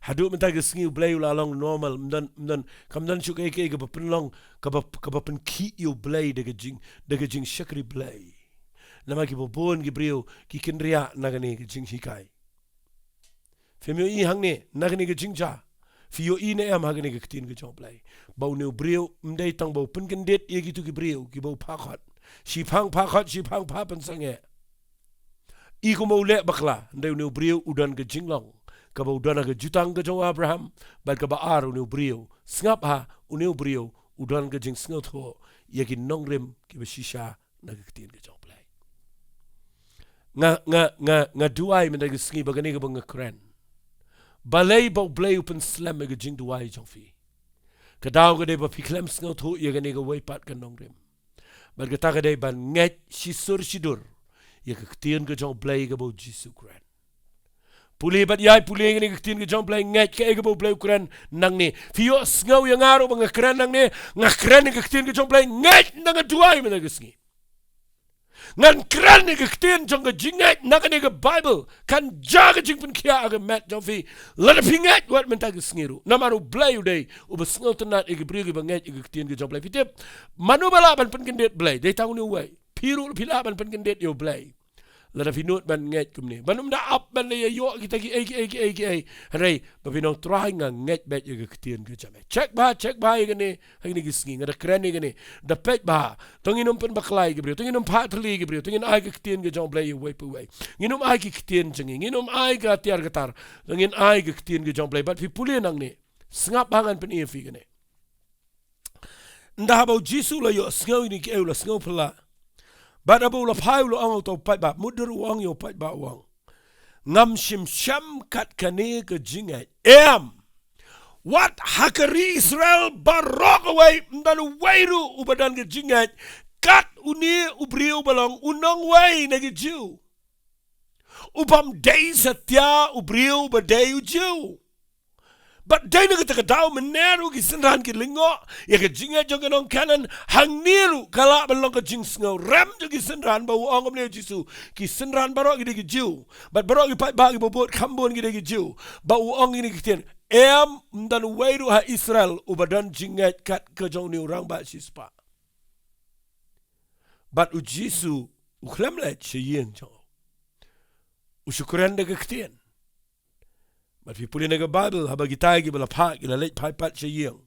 Haduh mynta ka sngi u Blei u la long normal, ym don, ym don, kam don shuh kaei kaei kaba pynlong, kaba, kaba pynkhih ïa u Blei da ka jing, da ka jingshakri Blei. Namar kiba bun ki briew ki kynriah na kane ka jinghikai. Phim ïohi hangne, na kane ka jingjia. Phi ïohi ne em ha kane ka ktien ka jong u Blei, ba une u briew ym dei tang ba u pynkyndit ïa kito ki briew kiba u phah khot. Shiphang pha khot, shiphang pha pynsangeh. I kumba u leh bakla, hynrei une u briew u don ka jinglong kaba u don ha ka jutang ka jong u Abraham, bad kaba ar une u briew. Sngap ha, une u briew u don ka jingsngewthuh ïa ki nongrim kiba shisha na ka ktien ka jong U Blei. Nga, nga, nga, nga duwai mynta ka sngi ba kane kaba nga kren, balei ba U Blei u pynslem ïa ka jingduwai jong phi. Ka daw ka dei ba phi khlem sngewthuh ïa kane kawei pat ka nongrim. Bad kata ka dei ban ngeit shisur shidur ïa ka ktien ka jong U Blei kaba u Jisu u kren. Pule bad ïai pule ïa kane ka ktien ka jong U Blei, ngeit kaei kaba U Blei u kren nangne. Phi ïohsngew ïa nga ruh ba nga kren nangne, nga kren ïa ka ktien ka jong U Blei, ngeit, nga duwai mynta ka sngi. Ngan kren ïa ka ktien jong ka jingngeit na kane ka Baibl, kan jia ka jingpynkhiah ha ka met jong phi lada phi ngeit wat mynta ka sngi ruh. Namar U Blei u dei uba sngewtynnad ïa ki briew kiba ngeit ïa ka ktien ka jong U Blei. Phi tip, mano ba lah ban pynkyndit Blei? Dei tang une uwei. Phi ruh phi lah ban pynkyndit ïa U Blei lada phi nud ban ngeit kumne. Ban ym da ap ban da ïa ïoh kita kiei kiei kiei kiei. Hynrei ba phin ong, Trai, nga ngeit beit ïa ka ktien ka jong me. Check bha, check bha ïa kane, ha kine ki sngi nga da kren ïa kane. Da peit bha. To ngin ym pynbakla ïa ki briew, to ngin ym phah thylli ïa ki briew, to ngin ai ka ktien ka jong U Blei ïa uwei pa uwei. Ngin ym ai ki ktien jong ngi, ngin ym ai ka tiar ka tar. To ngin ai ka ktien ka jong U Blei. Bad phi pule nangne, sngap bha, ngan pyni ïa phi kane. Ynda haba u Jisu u la ïohsngew ïa kine kiei, u la sngewphylla. Bad haba u la phai, u la ong ha uta u paidbah, mutdur u ong ïa u paidbah, u ong, ngam shym shem kat kane ka jingngeit. Em, wat ha ka ri Israel baroh kawei ym don uwei ruh uba don ka jingngeit kat une u briew uba long u nongwei na ki Jiw, u bym dei satia u briew uba dei u Jiw. Bad dei na kata ka daw mynne ruh ki synran ki lyngngoh ïa ka jingngeit jong ki nong Kanaan. Hangne ruh ka lah ban long ka jingsngewrem jong ki synran ba u ong kumne ïa u Jisu, ki synran baroh ki dei ki Jiw, bad baroh ki paidbah kiba bud kham bun ki dei ki Jiw. Ba u ong ïa kine ki ktien, em, ym don uwei ruh ha Israel uba don jingngeit kat ka jong une u rangbah shispah. Bad u Jisu u khlem leit sha ïing jong u, u shu kren da ka ktien. Bad phi pule na ka Baibl, haba kita kiba la phah ki la leit phai pat sha ïing,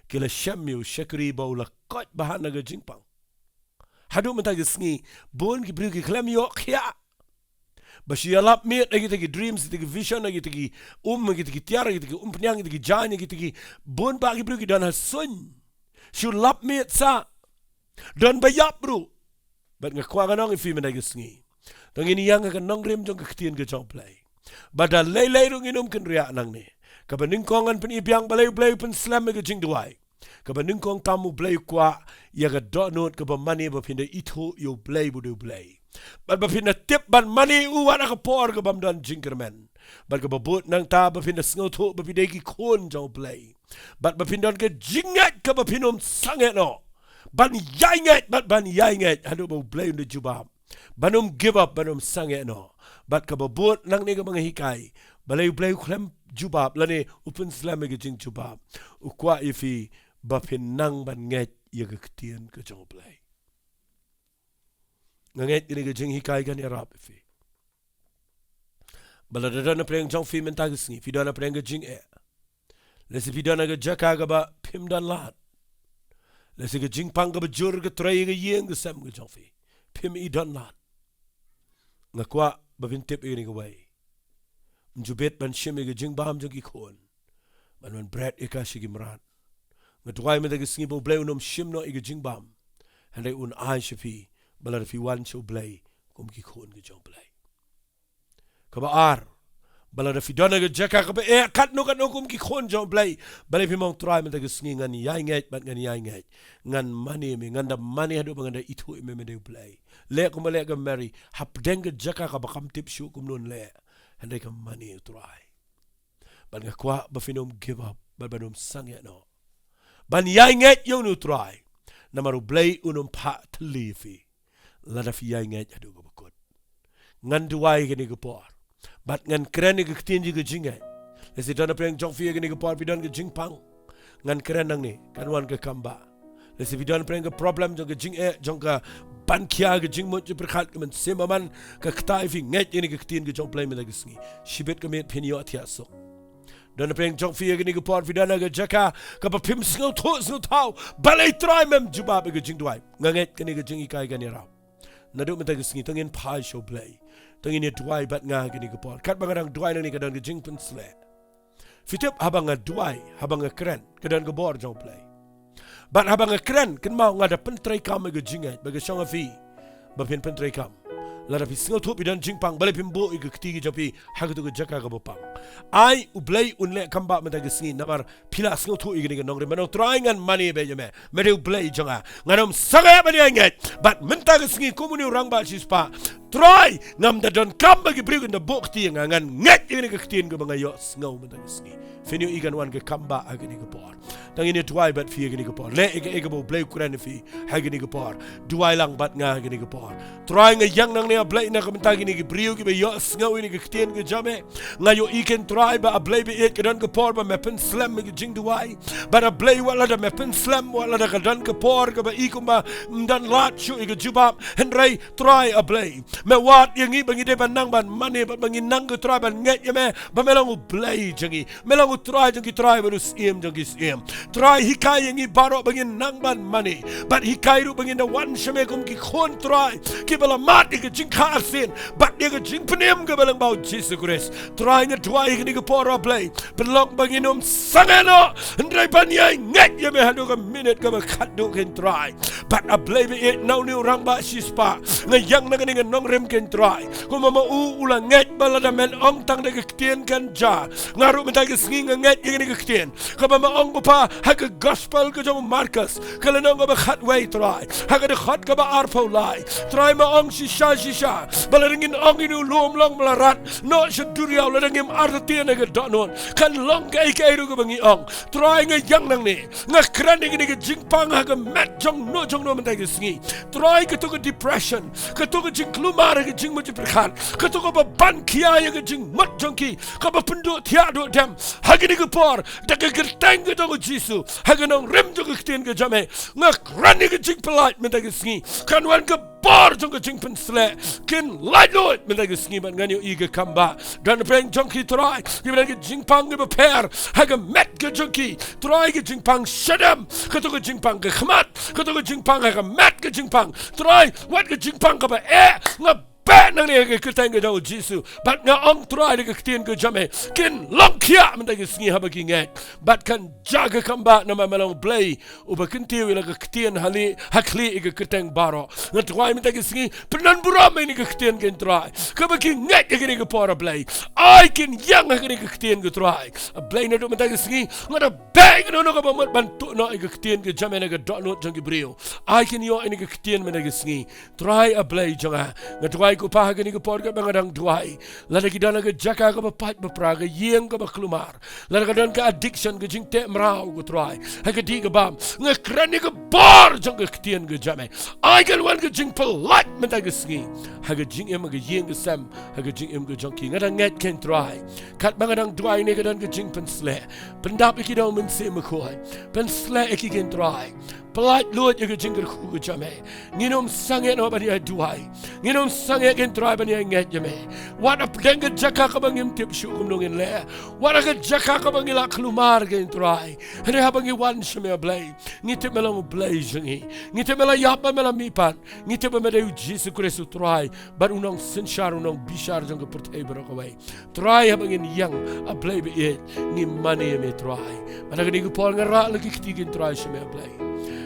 ki la shem ïa u shakri ba u la koit bha na ka jingpang. Haduh mynta ka sngi, bun ki briew ki khlem ïoh khiah ba shu ïalap miet ha kita ki dreams, kita ki vision, ha kita ki um, ha kita ki tiar, ha kita ki umphniang, ha kita ki jaiñ, ha kita ki, bun bah ki briew ki don ha suiñ. Shu lap miet sah. Don ba ïap ruh. Bad nga kwah ngan ong ïa phi mynta ka sngi, to ngin ïeng ha ka nongrim jong ka ktien ka jong U Blei. Bad da lei lei ruh ngin ym kynriah nangne. Kaba nyngkong ngan pyni biang balei U Blei u pynslem ïa ka jingduwai. Kaba nyngkong tam, U Blei u kwah ïa ka dohnud kaba mane ba phin da ithuh ïa U Blei ba u dei U Blei. Bad ba phin da tip ban mane ïa u wat ha ka por kabym don jingkyrmen. Bad kaba bud nangta, ba phin da sngewthuh ba phi dei ki khun jong U Blei. Bad ba phin don ka jingngeit kaba phin ym sangeh noh. Ban ïai ngeit, bad ban ïai ngeit haduh ba U Blei un da jubab. Ban ym give up, ban ym sangeh noh. Bad kaba bud nangne kaba nga hikai, balei U Blei u khlem jubab lane u pynslem ïa ka jingjubab. U kwah ïa phi ba phin nang ban ngeit ïa ka ktien ka jong U Blei. Nga ngeit kane ka jinghikai kan ïarap ïa phi. Ba lada don napdeng jong phi mynta ka sngi, phi don napdeng ka jingeh. Lehse phi don ha ka jaka kaba phim don lad. Lehse ka jingpang kaba jur ka trei ïa ka ïing ka sem ka jong phi. Phim i don lad. Nga kwah ba phin tip ïa kane kawei. Ym ju bit ban shim ïa ka jingbam jong ki khun ban wan bret ïa ka sha ki mrad. Nga duwai mynta ka sngi ba U Blei un ym shim noh ïa ka jingbam, hynrei un ai sha phi ba lada phi wan sha U Blei kum ki khun ki jong U Blei. Kaba ar, ba lada phi don ha ka jaka kaba eh katno katno kum ki khun jong U Blei, balei phim ong, Trai, mynta ka sngi ngan ïai ngeit bad ngan ïai ngeit. Ngan mane ïa me, ngan da mane haduh ba ngan da ithuh ïa me, me dei U Blei. Leh kumba leh ka Mary, hapdeng ka jaka kaba kam tip shuh kumno un leh, hynrei ka mane ïa U Trai. Bad nga kwah ba phin ym give up, bad ban ym sangeh noh ban ïai ngeit ïa une U Trai. Namar U Blei un ym phah thylli ïa phi lada phi ïai ngeit haduh kaba kut. Ngan duwai ïa kane ka por, bad ngan kren ïa ka ktien jong ka jingngeit. Lehse don napdeng jong phi ïa kane ka por phi don ka jingpang. Ngan kren nangne, kan wan ka kam ba. Lehse phi don napdeng ka problem jong ka jingeh, jong ka ban khia, ka jingmut jingpyrkhat, ka mynsiem bymman ka ktah ïa phi, ngeit ïa kane ka ktien ka jong U Blei mynta ka sngi. Shibit ka miet phin ïohthiah suk. Don pdeng jong phi ha kane ka por, phi don ha ka jaka kaba phim sngewthuh sngewthaw. Balei Trai mem jubab ïa ka jingduwai? Nga ngeit kane ka jinghikai kan ïarap. Naduh mynta ka sngi to ngin phai sha U Blei, to ngin ïa duwai bad nga ha kane ka por. Katba nga dang duwai nangne ka don ka jingpynsleh. Phi tip, haba nga duwai, haba nga kren, ka don ka bor jong U Blei. Bad haba nga kren, kynmaw nga da pyntreikam ïa ka jingngeit, ba ka shong ha phi ba phin pyntreikam. Lada phi sngewthuh phi don jingpang, balei phim buh ïa ka kti ka jong phi ha katu ka jaka kaba pang? Ai U Blei un leh kam ba mynta ka sngi, namar phi la sngewthuh ïa kane ka nongrim, ban ong, Trai, ngan mane beit ïa me, me dei U Blei jong nga. Ngan ym sangeh ban ïai ngeit. Bad mynta ka sngi kum une u rangbah shispah, Trai, ngam da donkam ba ki briew kin da buh kti ïa nga, ngan ngeit ïa kane ka ktien kaba nga ïohsngew mynta ka sngi. Phin ïohi kan wan ka kam ba ha kane ka por. To ngin ïa duwai bad phi ha kane ka por. Leh ïa kaei kaba U Blei u kren ïa phi ha kane ka por. Duwai lang bad nga ha kane ka por. Trai, nga ïeng nangne, A Blei, na ka bynta kine ki briew kiba ïohsngew ïa kane ka ktien ka jong me. Nga ïohi, ko Trai, ba, A Blei ba ïeit, ka don ka por ba me pynslem ïa ka jingduwai. Bad A Blei, wat lada me pynslem, wat lada ka don ka por kaba i kumba ym don lad shuh ïa ka jubab, hynrei Trai, A Blei, me wad ïa ngi ba ngi dei ban nang ban mane, bad ba ngin nang, ko Trai, ban ngeit ïa me ba me long U Blei jong ngi. Me long U Trai jong ki trai bad U Syiem jong ki syiem. Trai, hikai ïa ngi baroh ba ngin nang ban mane, bad hikai ruh ba ngin da wan sha me kum ki khun, Trai, kiba la mad ïa ka jingkha arsien bad ïa ka jingpynim kaba lyngba U Jisu Khrist. Trai, nga duwai ha kane ka por, A Blei, pynlong ba ngin ym sangeh noh, hynrei ban ïai ngeit ïa me haduh ka minit kaba khatduh, ko Trai. Bad, A Blei ba ïeit, na une u rangbah shispah, nga ïeng na kane ka nongrim, ko Trai, kumba ma u u la ngeit ba lada men ong tang da ka ktien kan jia. Nga ruh mynta ka sngi nga ngeit ïa kane ka ktien kaba me ong, Bapha, ha ka gospel ka jong u Markos, ka lynnong kaba khatwei, Trai, ha ka dkhot kaba arphew lai, Trai, me ong shisha shisha ba lada ngin ong ïa une u lum, long ba la rat, noh sha duriaw, lada ngim artatien ha ka dohnud, kan long kaei kaei ruh kaba ngi ong. Trai, nga ïeng nangne, nga kren ïa kane ka jingpang ha ka met jong no jong no mynta ka sngi. Trai, kato ka depression, kato ka jingkulmar ha ka jingmut jingpyrkhat, kato kaba ban khia ïa ka jingmut jong ki, kaba pynduh thiah duh dem, ha kane ka por, da ka kyrteng ka jong U Jisu, ha ka nongrim jong ka ktien ka jong me, nga kren ïa ka jingpyllait mynta ka sngi. Kan wan ka bor jong ka jingpynsleh, kin laitluid mynta ka sngi, bad ngan ïohi ka kam ba. Don pdeng jong ki, Trai, kiba don ka jingpang kaba pher ha ka met ka jong ki, Trai, ka jingpang shadem, kato ka jingpang ka khmat, kato ka jingpang ha ka met ka jingpang, Trai, wat ka jingpang kaba eh, nga beh nangne ha ka kyrteng ka jong U Jisu, bad nga ong, Trai, da ka ktien ka jong me, kin long khia mynta ka sngi haba ki ngeit, bad kan jia ka kam ba, namar me long U Blei uba kyntiew ïa la ka ktien ha khlieh, ha khlieh ïa ka kyrteng baroh. Nga duwai mynta ka sngi, pyndonburom ïa kane ka ktien, ko Trai, kaba ki ngeit ha kane ka por, A Blei. Ai kin ïeng ha kane ka ktien, ko Trai. A Blei, naduh mynta ka sngi, nga da beh ïa kano kano kaba mut ban tuh noh ïa ka ktien ka jong me na ka dohnud jong ki briew. Ai kin ïoh ïa kane ka ktien mynta ka sngi. Trai, A Blei jong nga, nga duwai, ko Pa, ha kane ka por kaba nga dang duwai, lada ki don ha ka jaka kaba pait ba pra, ka ïing kaba kulmar, lada ka don ka addiction, ka jingteh mraw, ko Trai, ha ka dih ka bam, nga kren ïa ka bor jong ka ktien ka jong me. Ai kan wan ka jingpyllait mynta ka sngi ha ka jingim, ha ka ïing ka sem, ha ka jingim ka jong ki. Nga dang ngeit, ko Trai, katba nga dang duwai ne ka don ka jingpynsleh. Pyndap ïa ki da U Mynsiem Bakhuid. Pynsleh ïa ki, ko Trai. Pyllait luid ïa ka jingkyrkhu ka jong me. Ngin ym sangeh noh ban ïa duwai. Ngin ym sangeh, ko Trai, ban ïa ngeit ïa me. Wat hapdeng ka jaka kaba ngim tip shuh kumno ngin leh, wat ha ka jaka kaba ngi la kulmar, ko Trai, hynrei haba ngi wan sha me, A Blei, ngi tip me long U Blei jong ngi. Ngi tip me la ïap bad me la mihpat. Ngi tip ba me dei U Jisu Khrist, U Trai bad U Nongsynshar, U Nongbishar jong ka pyrthei baroh kawei. Trai, haba ngin ïeng, A Blei ba ïeit, ngi mane ïa me, Trai. Bad ha kane ka por nga rah la ki kti, ko Trai, sha me, A Blei.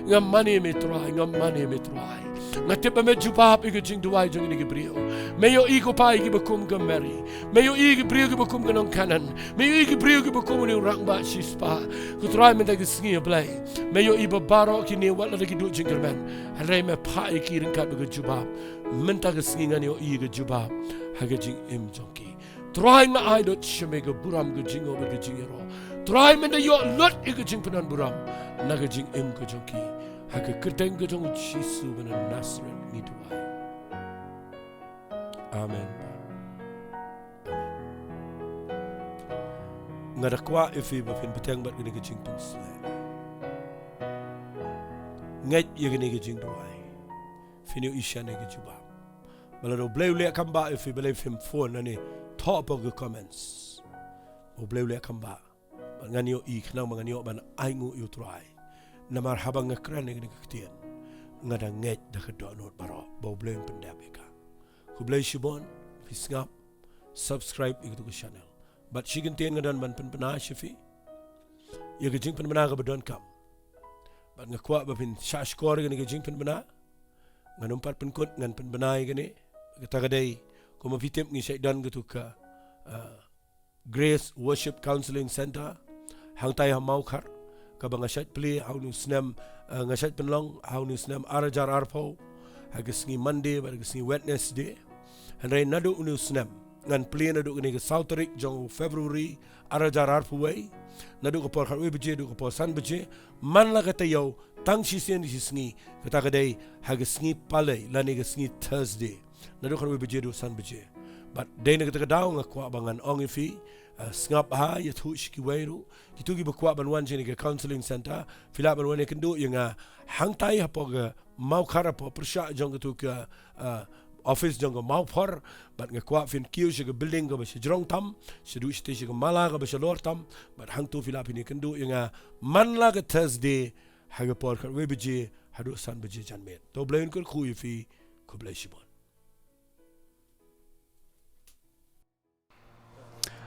Nga mane ïa me, Trai, nga mane ïa me, Trai. Nga tip ba me jubab ïa ka jingduwai jong kine ki briew. Me ïohi, ko Pa, ïa kiba kum ka Mary. Me ïohi ïa ki briew kiba kum ka nong Canaan. Me ïohi ïa ki briew kiba kum une u rangbah shispah. Ko Trai, mynta ka sngi, A Blei, me ïohi ba baroh kine, wat lada ki duh jingkyrmen, hynrei me phah ïa ki ryngkat bad ka jubab. Mynta ka sngi ngan ïohi ïa ka jubab ha ka jingim jong ki. Trai, nga ai lut sha me ka burom, ka jingaw bad ka jingïaroh. Trai, men da ïoh lut ïa ka jingpynburom na ka jingim ka jong ki. Ha ka kyrteng ka jong U Jisu ba na Nasareth ngi duwai. Amen. Nga da kwah ïa phi ba phin bteng bad kane ka jingpynsleh. Ngeit ïa kane ka jingduwai. Phin ïohi shisha ïa ka jubab. Ba lada U Blei u leh kam ba ïa phi, balei phim phone nangne, thoh hapoh ki comments. U Blei u leh kam ba. Bad ngan ïohi khnang ba ngan ïoh ban ainguh ïa u Trai. Namar haba nga kren ïa kane ka ktien, nga da ngeit da ka dohnud baroh ba U Blei un pyndep ïa ka. Khublei shibun, phi sngap, subscribe ïa katu ka channel. Bad shi kyntien nga don ban pynbna sha phi ïa ka jingpynbna kaba donkam. Bad nga kwah ba phin shah shkor ïa kane ka jingpynbna. Ngan ym pat pynkut, ngan pynbna ïa kane. Kata ka dei, kumba phi tip, ngi shait don katu ka, ah, Grace Worship Counseling Center, hangtai ha Mawkhar, kaba nga shait plie ha une u snem, ah, nga shait pynlong ha une u snem ar hajar arphew, ha ka sngi Monday bad ha ka sngi Wednesday. Hynrei naduh une u snem ngan plie naduh kane ka saw tarik jong u February ar hajar arphew wei, naduh ka por khatwei baje haduh ka por san baje, man la ka taïew, tang shisien shi sngi, kata ka dei ha ka sngi Palei lane ka sngi Thursday, naduh khatwei baje haduh san baje. Bad dei na kata ka daw nga kwah ba ngan ong ïa phi, ah, sngap bha, ïathuh sha kiwei ruh, kito kiba kwah ban wan sha kane ka counseling center, phi lah ban wan ïakynduh ïa nga hangtai hapoh ka Mawkhar, hapoh pyrshah jong katu ka, ah, office jong ka Mawphor. Bad nga kwah phin kiew sha ka building kaba shajrong tam, shaduh shatei sha ka mala kaba shalor tam. Bad hangto phi lah phin ïakynduh ïa nga man la ka Thursday, ha ka por khatwei baje haduh san baje janmiet. To U Blei un kyrkhu ïa phi. Khublei shibun.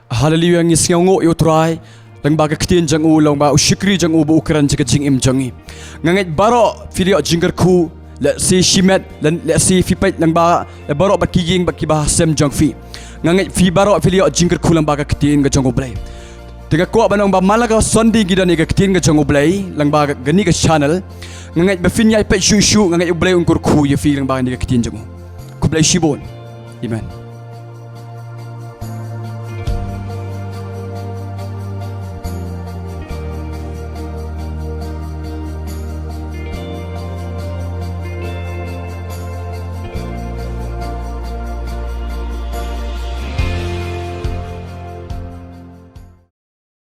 Haleluia, ngi sngewnguh ïa u Trai lyngba ka ktien jong u, lyngba u shakri jong u ba u kren sha ka jingim jong ngi. Nga ngeit baroh phi la ïoh jingkyrkhu, lehse shimet, lehse phi peit lyngba, eh, baroh bad ki ïing bad kiba ha sem jong phi. Nga ngeit phi baroh phi la ïoh jingkyrkhu lyngba ka ktien ka jong U Blei. Te nga kwah ban ong ba man la ka Sunday ngi don ïa ka ktien ka jong U Blei lyngba kane ka channel. Nga ngeit ba phin ïai peit shuh shuh, nga ngeit U Blei un kyrkhu ïa phi lyngba kane ka ktien jong u. Khublei shibun. Amen.